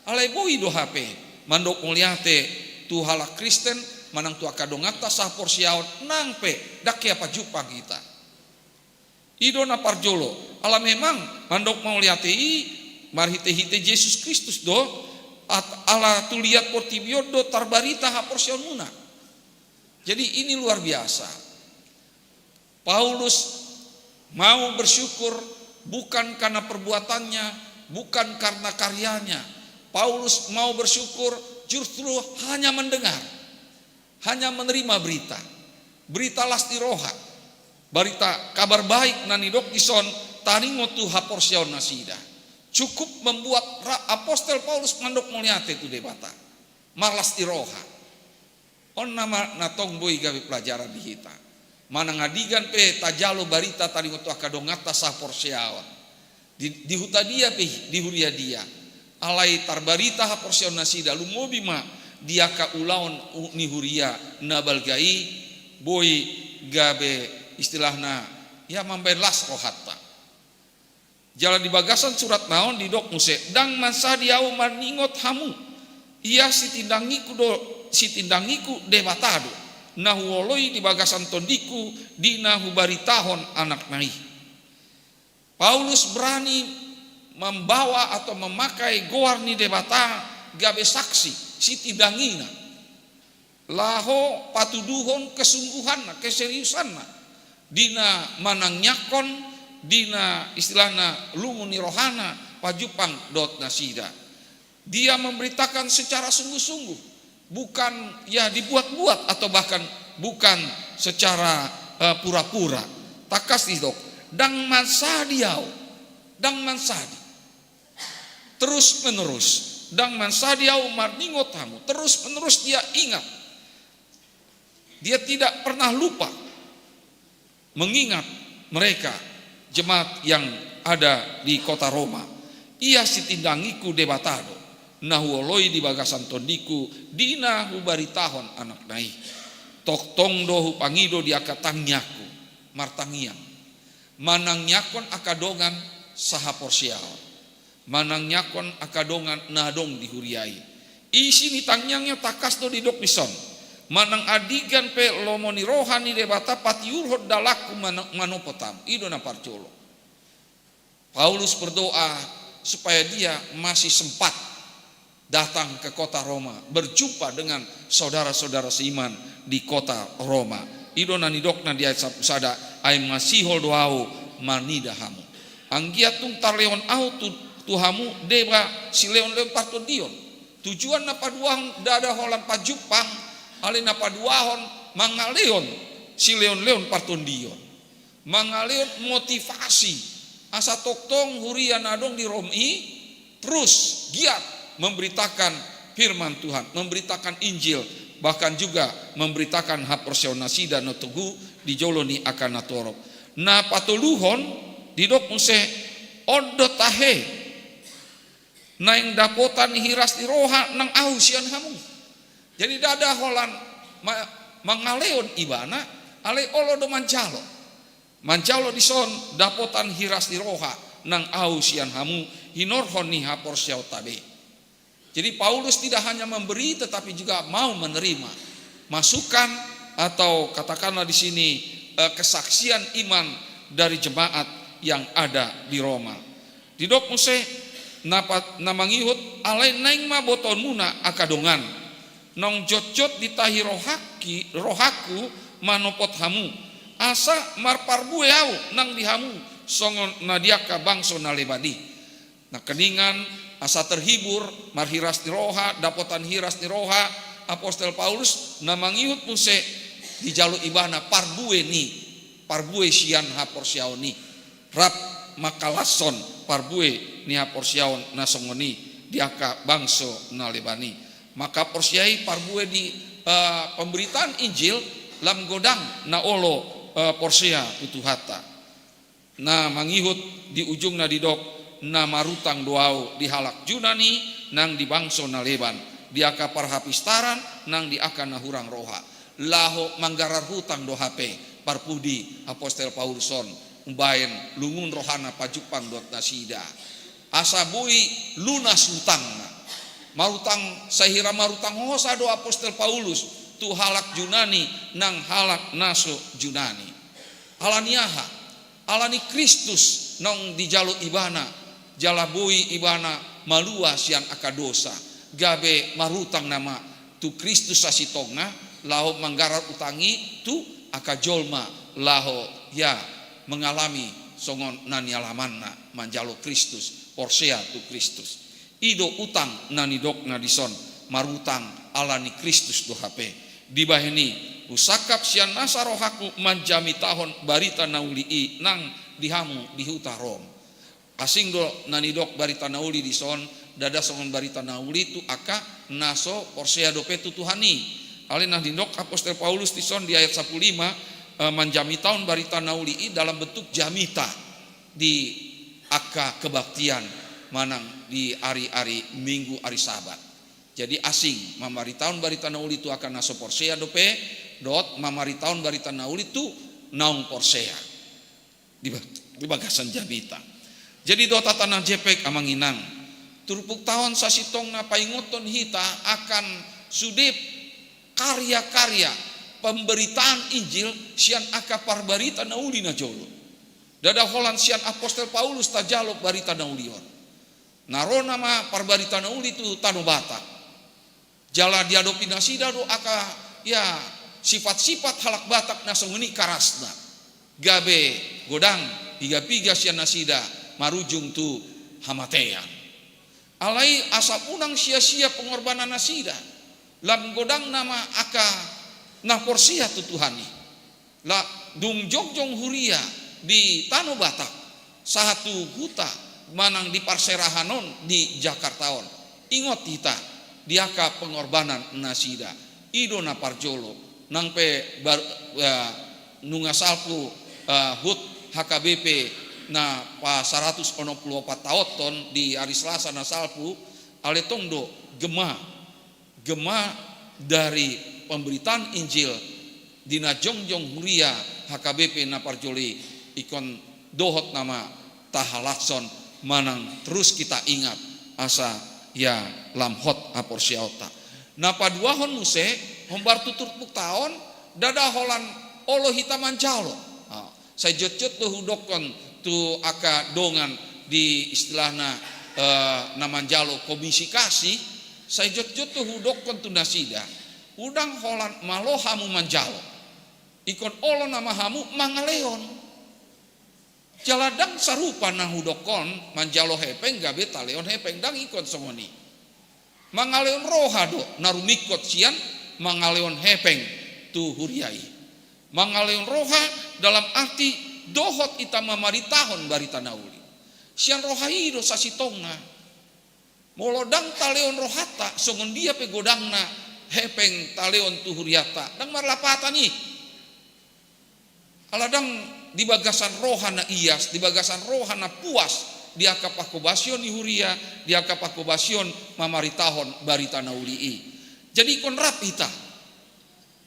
Alai boi do hape mandok mauliate tu halak Kristen manang tu angka donganta sahaporseaon nang pe ndang hea pajumpang hita. I do na parjolo, ala memang mandok mauliate i marhitehite Jesus Kristus do, at-, ala tu liat portibi on do tarbarita haporseaonmuna. Jadi ini luar biasa. Paulus mau bersyukur bukan karena perbuatannya, bukan karena karyanya. Paulus mau bersyukur justru hanya mendengar, hanya menerima berita, berita las ni roha, berita kabar baik na nidok dison taringot tu haporseaon nasida. Cukup membuat ra-, apostel Paulus mandok mauliate tu Debata, marlas ni roha. On nama na tong boi gabe pelajaran di hita. Manang andigan pe tajalo barita taringot tu angka donganta sahaporseaon. Di, di huta dia pe, di huria dia. Alai tarbarita haporseaon nasida, lumobi ma di angka ulaon u-, ni huria na balga i, boi gabe istilahna, ya, mambaen las rohanta. Jala di bagasan suratna on didok muse, ndang mansadi ahu maningot hamu, ia sitindangiku do, sitindangiku Debata do, na huoloi di bagasan tondingku, di na hubaritahon Anakna i. Paulus berani membawa atau memakai goar ni Debata gabe saksi, sitindangina. Laho patuduhon kesungguhanna, keseriusanna, di na manangiangkon, di na istilahna lungun ni rohana pajumpang dohot nasida. Dia memberitakan secara sungguh-sungguh, bukan, ya, dibuat-buat atau bahkan bukan secara, eh, pura-pura. Tangkas didok, ndang mansadi ahu, ndang mansadi. Terus menerus, ndang mansadi ahu maningot hamu, terus menerus dia ingat. Dia tidak pernah lupa mengingat mereka, jemaat yang ada di kota Roma. Ia sitindangiku Debata do, na huoloi di bagasan tondingku, di na hubaritahon Anakna i. Tongtong do hupangido di angka tangiangku, martangiang, manangiangkon angka dongan sahaporseaon, manangiangkon angka dongan na adong di huria i. Isi ni tangiangna tangkas do didok dison, manang andigan pe lomo ni roha ni Debata patiurhon dalanku mano-, manopot hamu. I do na parjolo. Paulus berdoa supaya dia masih sempat datang ke kota Roma, berjumpa dengan saudara-saudara seiman di kota Roma. I do na nidokna di ayat sampulu sada, ai masihol do ahu manida hamu. Anggiat tung tarlehon ahu tu, tu hamu deba silehonlehon partondion. Tujuan na paduahon ndada holan pajumpang, alai na paduahon mangalehon silehonlehon partondion. Mangalehon motivasi asa tongtong huria na adong di Rom i terus giat memberitakan firman Tuhan, memberitakan Injil, bahkan juga memberitakan haporseaon nasida na togu di jolo ni angka na torop. Na patoluhon didok muse, on do tahe naeng dapotan hiras ni roha nang ahu sian hamu. Jadi ndada holan ma-, mangalehon ibana, alai olo do manjalo. Manjalo dison dapotan hiras ni roha nang ahu sian hamu, hinorhon ni haporseaonta be. Jadi, Paulus tidak hanya memberi, tetapi juga mau menerima masukan atau, katakanlah di sini, eh, kesaksian iman dari jemaat yang ada di Roma. Didok muse na pa-, na mangihut, "Alai naeng ma botoonmuna angka dongan, naung jotjot ditahi rohaki-, rohangku manopot hamu, asa marparbue ahu nang di hamu songon na di angka bangso na leban i." Nangkiningan, asa terhibur, marhiras ni roha, dapotan hiras ni roha, Apostel Paulus na mangihut muse dijalo ibana parbue ni, parbue sian haporseaon i, rap mangkalashon parbue ni haporseaon na songon i di angka bangso na leban i. Mangkaporseai parbue di, eh, pemberitaan Injil lam godang na olo, eh, porsea tu Tuhanta. Na mangihut di ujungna didok, "Na marutang do ahu di halak Junani nang di bangso na leban, di angka parhapistaran nang di angka na hurang roha." Laho manggarar hutang do hape parpudi Apostel Paulus on umbaen lungun rohana pajumpang dohot nasida, asa boi lunas hutangna. Marutang, sahira marutang hosa do Apostel Paulus tu halak Junani nang halak na so Junani. Ala ni aha? Ala ni Kristus naung dijalo ibana, jala boi ibana malua sian angka dosa, gabe marutang nama tu Kristus sasintongna, laho manggarar utang i tu angka jolma, laho ia mengalami songon na nialamanna manjalo Kristus, porsea tu Kristus. I do utang na nidokna dison, marutang ala ni Kristus do hape. Dibahen i, husangkap sian nasa rohangku manjamitahon barita na uli i nang di hamu di huta Rom. Asing do na nidok barita na uli dison, ndada songon barita na uli tu angka na so porsea dope tu Tuhan i. Alai na nidok Apostel Paulus dison di ayat sampulu lima, eh, manjamitahon barita na uli i dalam bentuk jamita di angka kebaktian manang di ari-ari Minggu, ari Sabat. Jadi asing mamaritahon barita na uli tu angka na so porsea dope, dohot mamaritahon barita na uli tu naung porsea di ba-, di bagasan jamita. Jadi dohot hata na jempek, amang inang, turpukta on sasintongna paingothon hita akan sude karya-karya pemberitaan Injil sian angka parbarita na uli na jolo. Ndada holan sian Apostel Paulus tajalo barita na uli on. Na ro nama parbarita na uli tu tano Batak. Jala diadopi nasida do angka, ia, sifat-sifat halak Batak na songon i karasna. Gabe godang piga-piga sian nasida marujung tu hamatean. Alai asa unang sia-sia pengorbanan nasida, lam godang nama angka na porsea tu Tuhan i. La dung jongjong huria di tano Batak, sahat tu huta manang di parserahan on di Jakarta on, ingot hita di angka pengorbanan nasida. I do na parjolo, nang pe bar-, eh, nunga salpu, eh, hut H K B P na pa saratus onom pulu opat taonhon di ari Selasa na salpu, alai tong do gema, gema dari pemberitaan Injil di na jongjong huria H K B P na parjolo i, ingkon dohot nama tahalashon manang terus kita ingat asa ia lam hot haporseaonta. Na paduahon muse, hombar tu turpukta on, ndada holan olo hita manjalo. Ah, sai jotjot do hudokkon tu angka dongan di istilahna, eh, na manjalo komisi kasih, sai jotjot do hudokkon tu nasida, unang holan malo hamu manjalo. Ingkon olo nama hamu mangalehon. Jala ndang sarupa na hudokkon manjalo hepeng gabe talehon hepeng, ndang ingkon songon i. Mangalehon roha do na rumingkot sian mangalehon hepeng tu huria i. Mangalehon roha dalam arti dohot hita mamaritahon barita na uli. Sian roha i do sasintongna. Molo ndang talehon rohanta, songon dia pe godangna hepeng talehon tu hurianta, ndang marlapatan i. Ala ndang di bagasan roha na ias, di bagasan roha na puas, di angka panghobasion ni huria, di angka panghobasion mamaritahon barita na uli i. Jadi ingkon rap hita.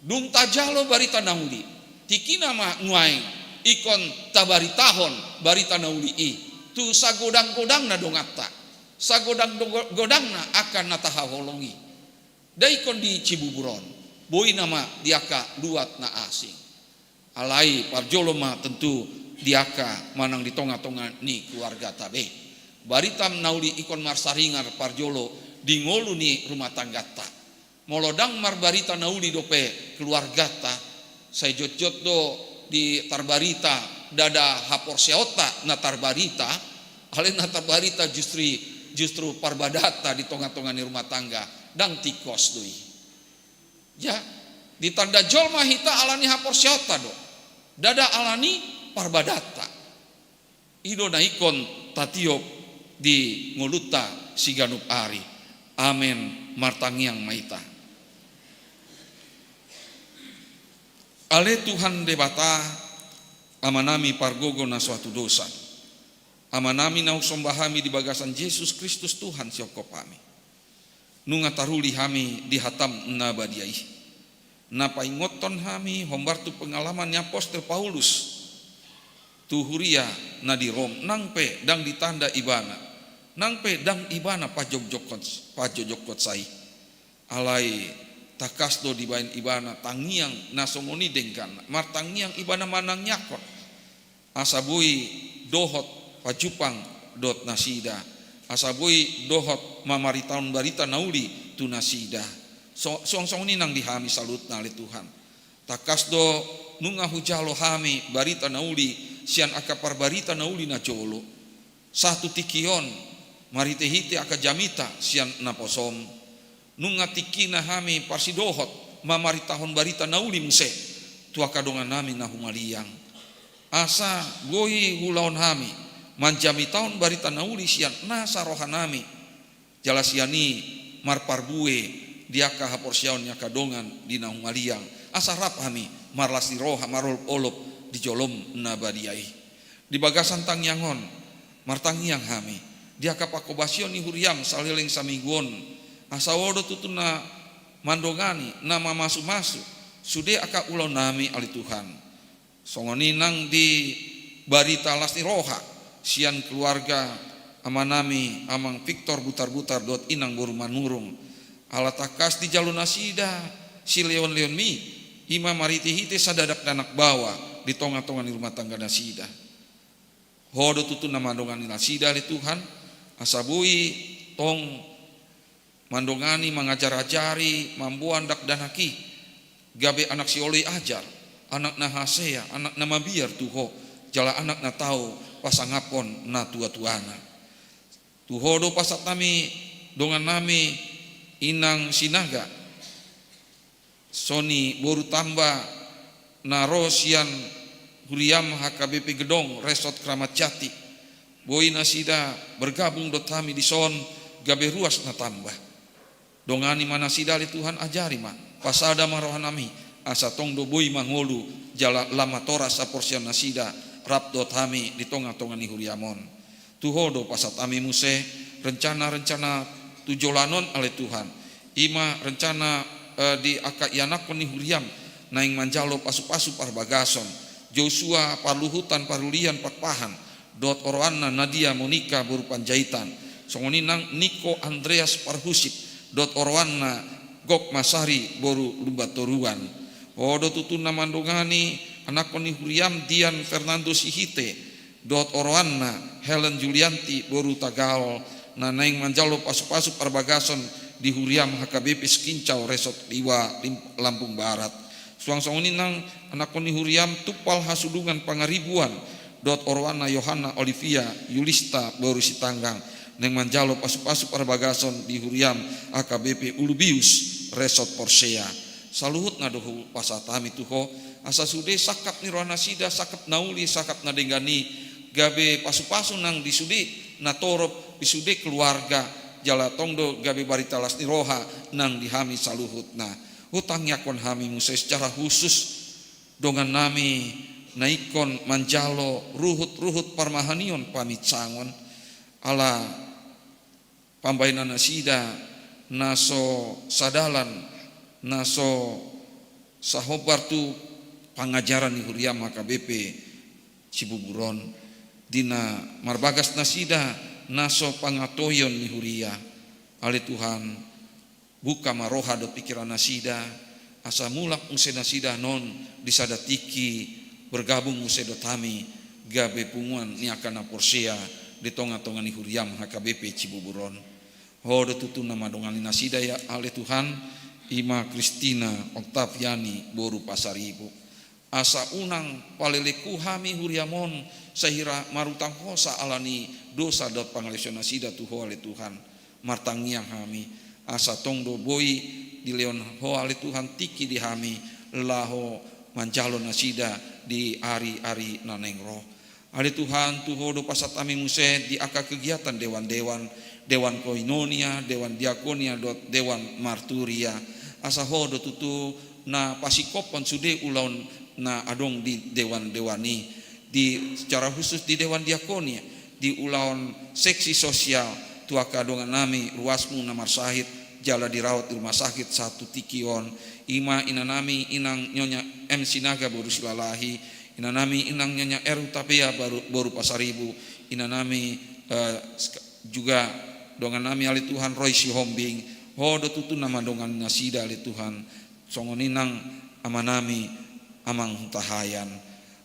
Dung tajalo barita na uli, tingki nama nuaeng ingkon tabaritahon barita na uli i tu sagodang-godangna donganta. Sagodang dogo-, godangna angka na tahaholongi. Daikon di Cibubur on, boi nama di angka luat na asing. Alai parjolo ma tentu di angka manang di tonga-tonga ni keluargata be. Barita na uli ingkon marsaringar parjolo di ngolu ni rumah tanggata. Molo ndang marbarita na uli dope keluargata, sai jotjot do di tarbarita, ndada haporseaonta na tarbarita, alai na tarbarita justru, justru parbadaanta di tonga-tonga ni rumah tangga, ndang tingkos do i. Ya, ditanda jolma hita alani haporseaonta do, ndada alani parbadaanta. I do na ingkon tatiop di ngolunta siganup ari. Amen. Martangiang ma hita. Ale Tuhan Debata, Amanami pargogo na so hatudosan, Amanami na husomba hami di bagasan Jesus Kristus Tuhan sihophop hami. Nunga taruli hami di hataM na badia i, na paingothon hami hombar tu pengalaman ni apostel Paulus tu huria na di Rom, nang pe ndang ditanda ibana, nang pe ndang ibana pajojokkonsa i. Alai tangkas do dibaen ibana tangiang na songon i dengganna, martangiang ibana manangiangkon, asa boi dohot pajumpang dohot nasida, asa boi dohot mamaritahon barita na uli tu nasida. So-, songon i nang di hami saluhutna ale Tuhan. Tangkas do nunga hujalo hami barita na uli sian angka parbarita na uli na jolo. Sahat tu tingki on, marhite-hite angka jamita sian naposoM, nunga tingkina hami parsidohot mamaritahon barita na uli muse tu angka dongannami na humaliang. Asa boi huulahon hami manjamitahon barita na uli sian nasa rohanami, jala sian i marparbue di angka haporseaon ni angka dongan di na humaliang, asa rap hami marlas ni roha marolop-olop di joloM na badia i. Di bagasan tangiang on, martangiang hami di angka panghobasion ni huriaM saleleng saminggu on, asa Ho do tutu na mandongani, na mamasu-masu sude angka ulaonnami ale Tuhan. Songon i nang di barita las ni roha sian keluarga amanami Amang Victor Butarbutar dohot Inang boru Manurung. Ala tangkas dijalo nasida silehon-lehonMi, i ma marhite-hite sada dakdanak baoa di tonga-tonga ni rumah tangga nasida. Ho do tutu na mandongani nasida ale Tuhan, asa boi tong mandongani, mangajar-ajari, mamboan dakdanak i gabe anak sioloi ajar, anak na hasea, anak na mabiar tu Ho, jala anak na tau pasangaphon natua-tuana. Tu Ho do pasahatnami dongannami Inang Sinaga, songon i boru Tamba na ro sian huriaM H K B P Gedong, Resort Kramat Jati. Boi nasida bergabung dohot hami dison gabe ruas na tamba. Dongani ma nasida ale Tuhan, ajari ma, pasada ma rohanami, asa tong do boi mangolu jala lam matoras haporseaon nasida rap dohot hami di tonga-tonga ni huriaM on. Tu Ho do pasahatnami muse rencana-rencana tu joloan on ale Tuhan. I ma rencana, eh, di angka ianakhon ni huriaM naeng manjalo pasu-pasu parbagason, Josua Parluhutan Parulian Pakpahan dohot oroanna Nadia Monika boru Panjaitan, songon i nang Niko Andreas Parhusip dohot oroanna Gok Masari boru Lumbantoruan. Ho do tutu na mandongani anakhon ni huriaM Dian Fernando Sihite dohot oroanna Helen Julianti boru Tagaol, na naeng manjalo pasu-pasu parbagason di huriaM H K B P Sekincau Resort Liwa Lim-, Lampung Barat. Suang songon i nang anakhon ni huriaM Tumpal Hasudungan Pangaribuan dohot oroanna Yohana Olivia Yulista boru Sitanggang, naeng manjalo pasu-pasu parbagason di huriaM H K B P Ulubius Resort Porsea. Saluhutna do hupasahat hami tu Ho, asa sude sangkap ni roha nasida, sangkap na uli, sangkap na denggan i, gabe pasu-pasu nang di sude natorop, di sude keluarga, jala tong do gabe barita las ni roha nang di hami saluhutna. Hutangiangkon hami muse secara khusus dongannami na ingkon manjalo ruhut-ruhut parmahanion paminsangon, ala pambahenan nasida na so sadalan, na so sahombar tu pangajaran ni huriaM H K B P Cibubur on, di na marbagas nasida na so pangatoion ni huria. Ale Tuhan, buka ma roha dohot pingkiran nasida, asa mulak muse nasida non di sada tingki, bergabung muse dohot hami, gabe punguan ni angka na porsea di tonga-tonga ni huriam H K B P Cibubur on. Ho do tutu na mandongani nasida, ya ale Tuhan, i ma Kristina Oktaviani boru Pasaribu. Asa unang palelenghu hami huriam on, sahira marutang hosa ala ni dosa dohot pangaleosion nasida tu Ho ale Tuhan. Martangiang hami, asa tong do boi dilehon Ho ale Tuhan tingki di hami, laho manjalo nasida di ari-ari na naeng ro. Ale Tuhan, tu Ho do pasahat hami muse di angka kegiatan dewan-dewan, dewan koinonia, dewan diakonia dohot dewan marturia. Asa Ho do tutu na pasingkophon sude ulaon na adong di dewan-dewan i, di secara khusus di dewan diakonia, di ulaon seksi sosial tu angka dongan nami ruasmu na marsahit jala dirawat di rumah sakit sahat tu tingki on, i ma ina nami inang Nyonya M Sinaga boru Silalahi, ina nami inang Nyonya R Hutapea boru, boru Pasaribu, ina nami, eh, sek-, juga dongan nami ale Tuhan Roy Sihombing. Ho do tutu na mandongani nasida ale Tuhan, songon i nang ama nami Amang Hutahaean.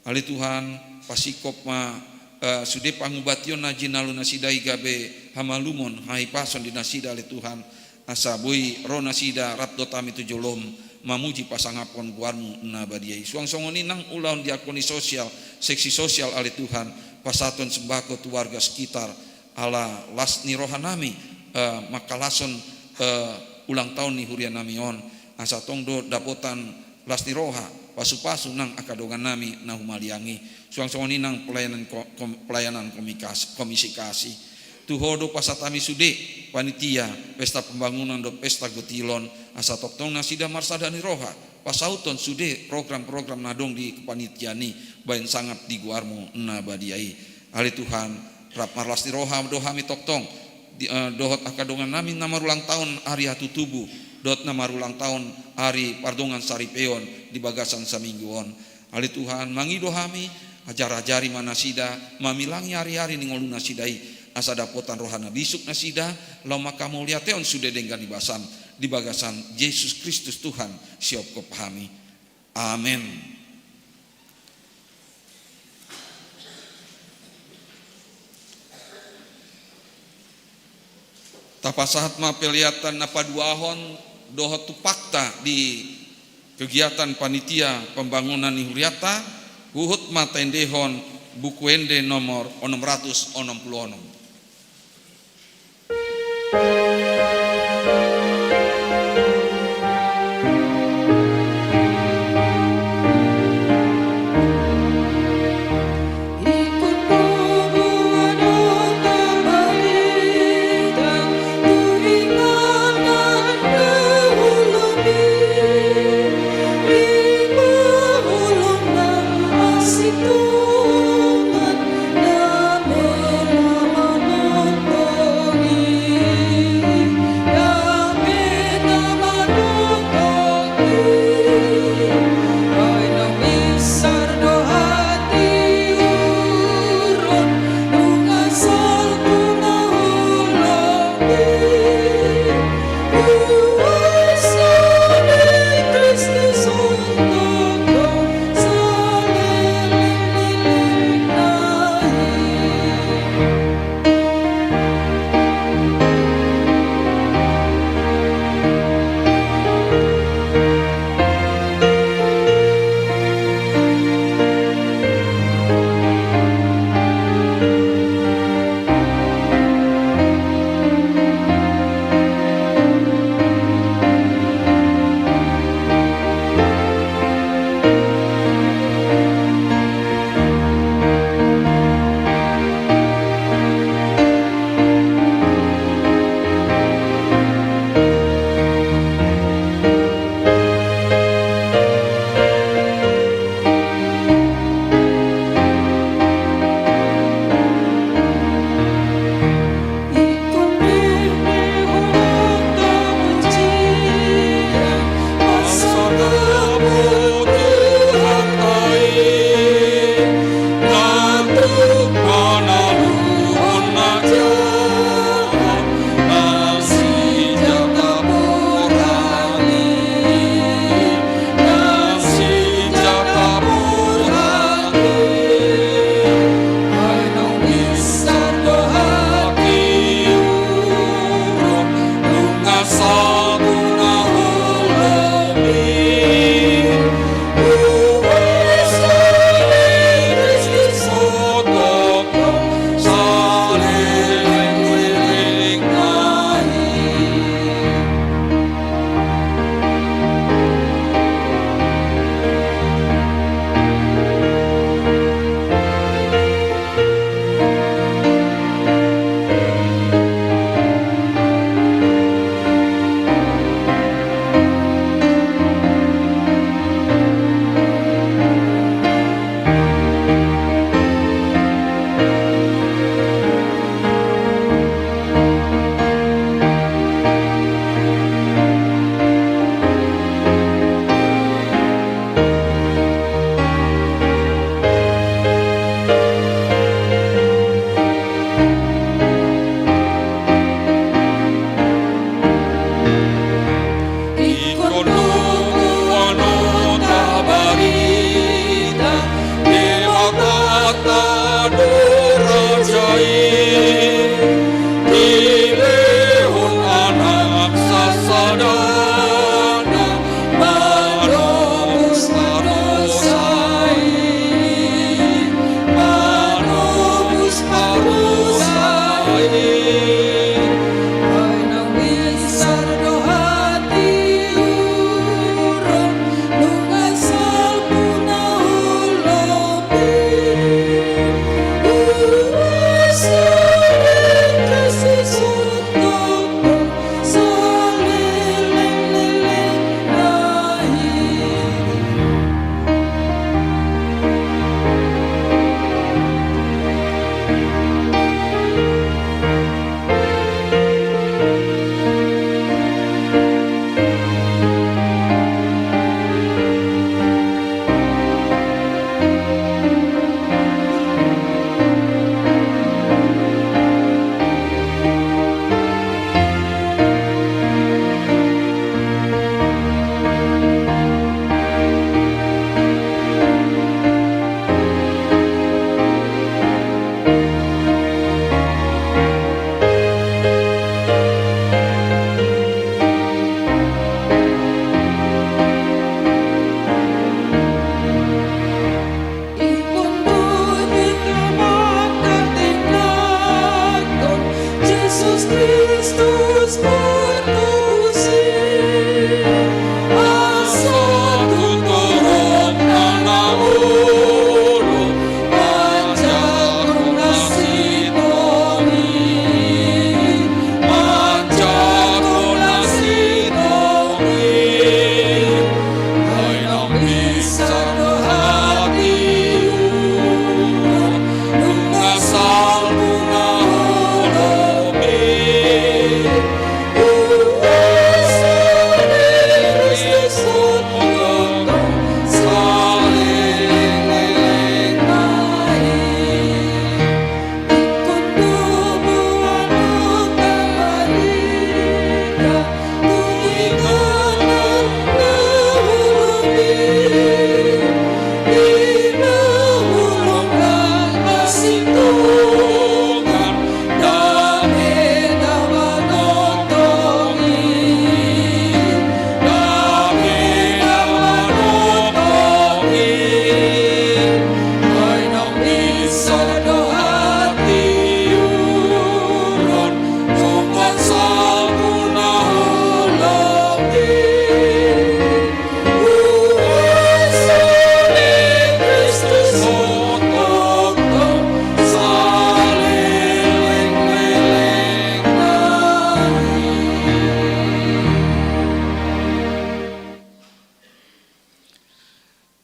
Ale Tuhan, pasingkop ma, eh, sude pangubation na jinalo nasida i gabe hamalumon, hahipason di nasida ale Tuhan, asa boi ro nasida rap dohot hami tu jolom, mamuji pasangaphon goarmu na badia i. Suang songon i nang ulaon diakoni sosial, seksi sosial ale Tuhan, pasahaton sembako tu warga sekitar, ala las ni roha nami, eh, mangkalashon, eh, ulang tahun ni huria nami on, asa tong do dapotan las ni roha, pasu-pasu nang angka dongan nami na humaliang i. Suang songon i nang pelayanan ko-, kom-, pelayanan komikas-, komisi kasih. Tu Ho do pasahat hami sude panitia pesta pembangunan dohot pesta gotilon, asa tongtong nasida marsada ni roha pasauthon sude program-program na adong di kepanitiaan i, bahen sangap di goarmu na badia i. Ale Tuhan, rap marlas ni roha do hami tongtong di, eh, dohot angka dongan nami na marulang tahun ari hatutubu, dohot na marulang tahun ari pardongan saripeon di bagasan saminggu on. Ale Tuhan, mangido hami, ajar-ajari ma nasida mamilangi ari-ari ni ngolu nasida i, asa dapotan roha na bisuk nasida, laho mangkamauliatehon sude denggan ni basam, di bagasan Jesus Kristus Tuhan, siopkop hami. Amen. Tapasahat ma peleatan na paduahon dohot tumpakta di kegiatan panitia pembangunan ni hurianta, huhut ma taendehon Buku Ende nomor onom ratus onom pulu onom.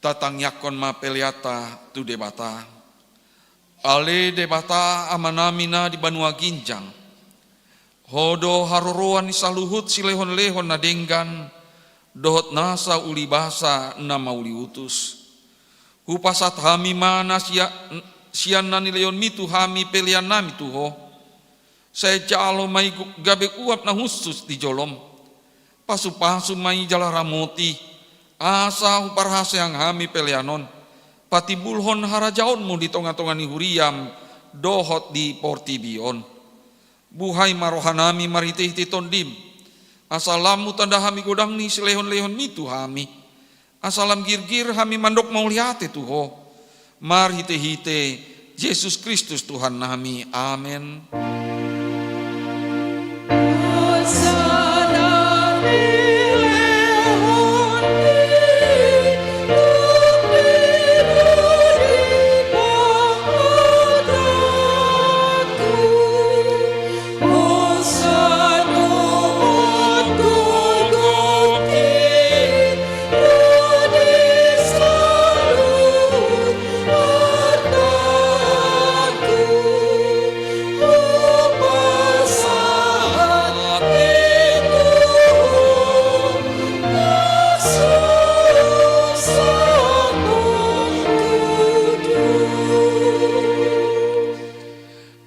Tatangiangkon ma peleanta tu Debata. Ale Debata Amanami na di banua ginjang, Ho do haroroan ni saluhut silehonlehon na denggan dohot nasa ulibasa na mauliutus. Hupasahat hami ma na sia-, sian na nilehonMi tu hami peleannami tu Ho. Sai jalo ma i gu-, gabe uap na hushus di joloM. Pasupasu ma i jala ramoti, asa huparhaseang hami pelean on patimbulhon harajaonMu di tongatonga ni huriaM dohot di portibi on. Buhai ma rohanami marhitehite TondiM, asa lam hutanda hami godang ni silehonlehonMi tu hami, asa lam girgir hami mandok mauliate tu Ho, marhitehite Jesus Kristus Tuhannami. Amen.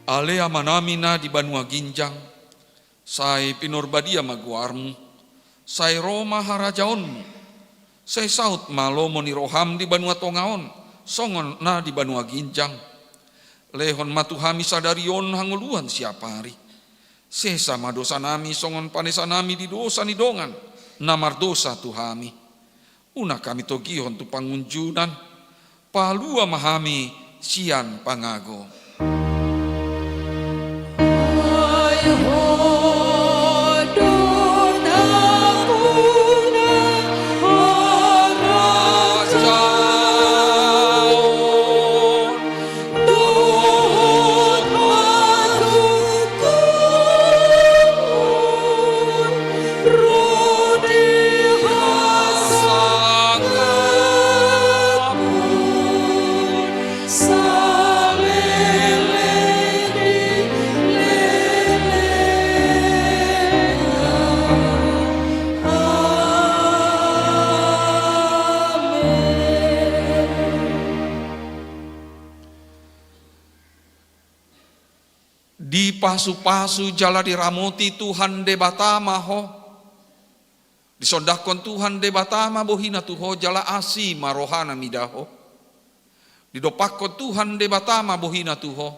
Ale Amanami na di banua ginjang, sai pinarbadia ma goarMu, sai ro ma harajaonMu, sai saut ma lomo ni rohaM di banua tonga on, songon na di banua ginjang. Lehon ma tu hami sadari on hangoluan siapari. Sesa ma dosanami songon panesanami di dosa ni dongan na mardosa tu hami. Unang hami togihon tu pangunjunan, palua ma hami sian pangago. Dipasupasu jala diramoti Tuhan Debata ma ho. Disondangkon Tuhan Debata ma bohiNa tu ho jala asi ma rohaNa mida ho. Didompakkon Tuhan Debata ma bohiNa tu ho,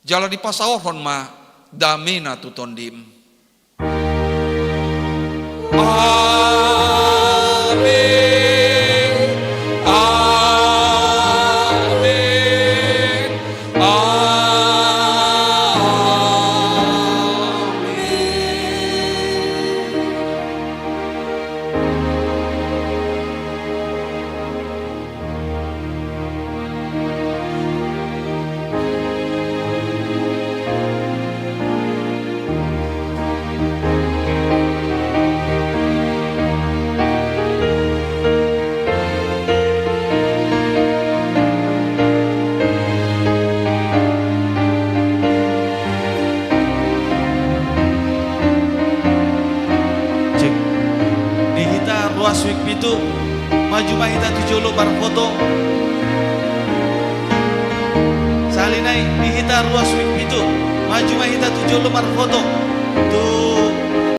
jala dipasaorhon ma dameNa tu tondim. Amen. Amen. Amen. Cek. Di hita ruas wijk pitu, maju ma hita tu jolo marfoto. Sahali nai, di hita ruas wijk pitu, maju ma hita tu jolo marfoto. Tu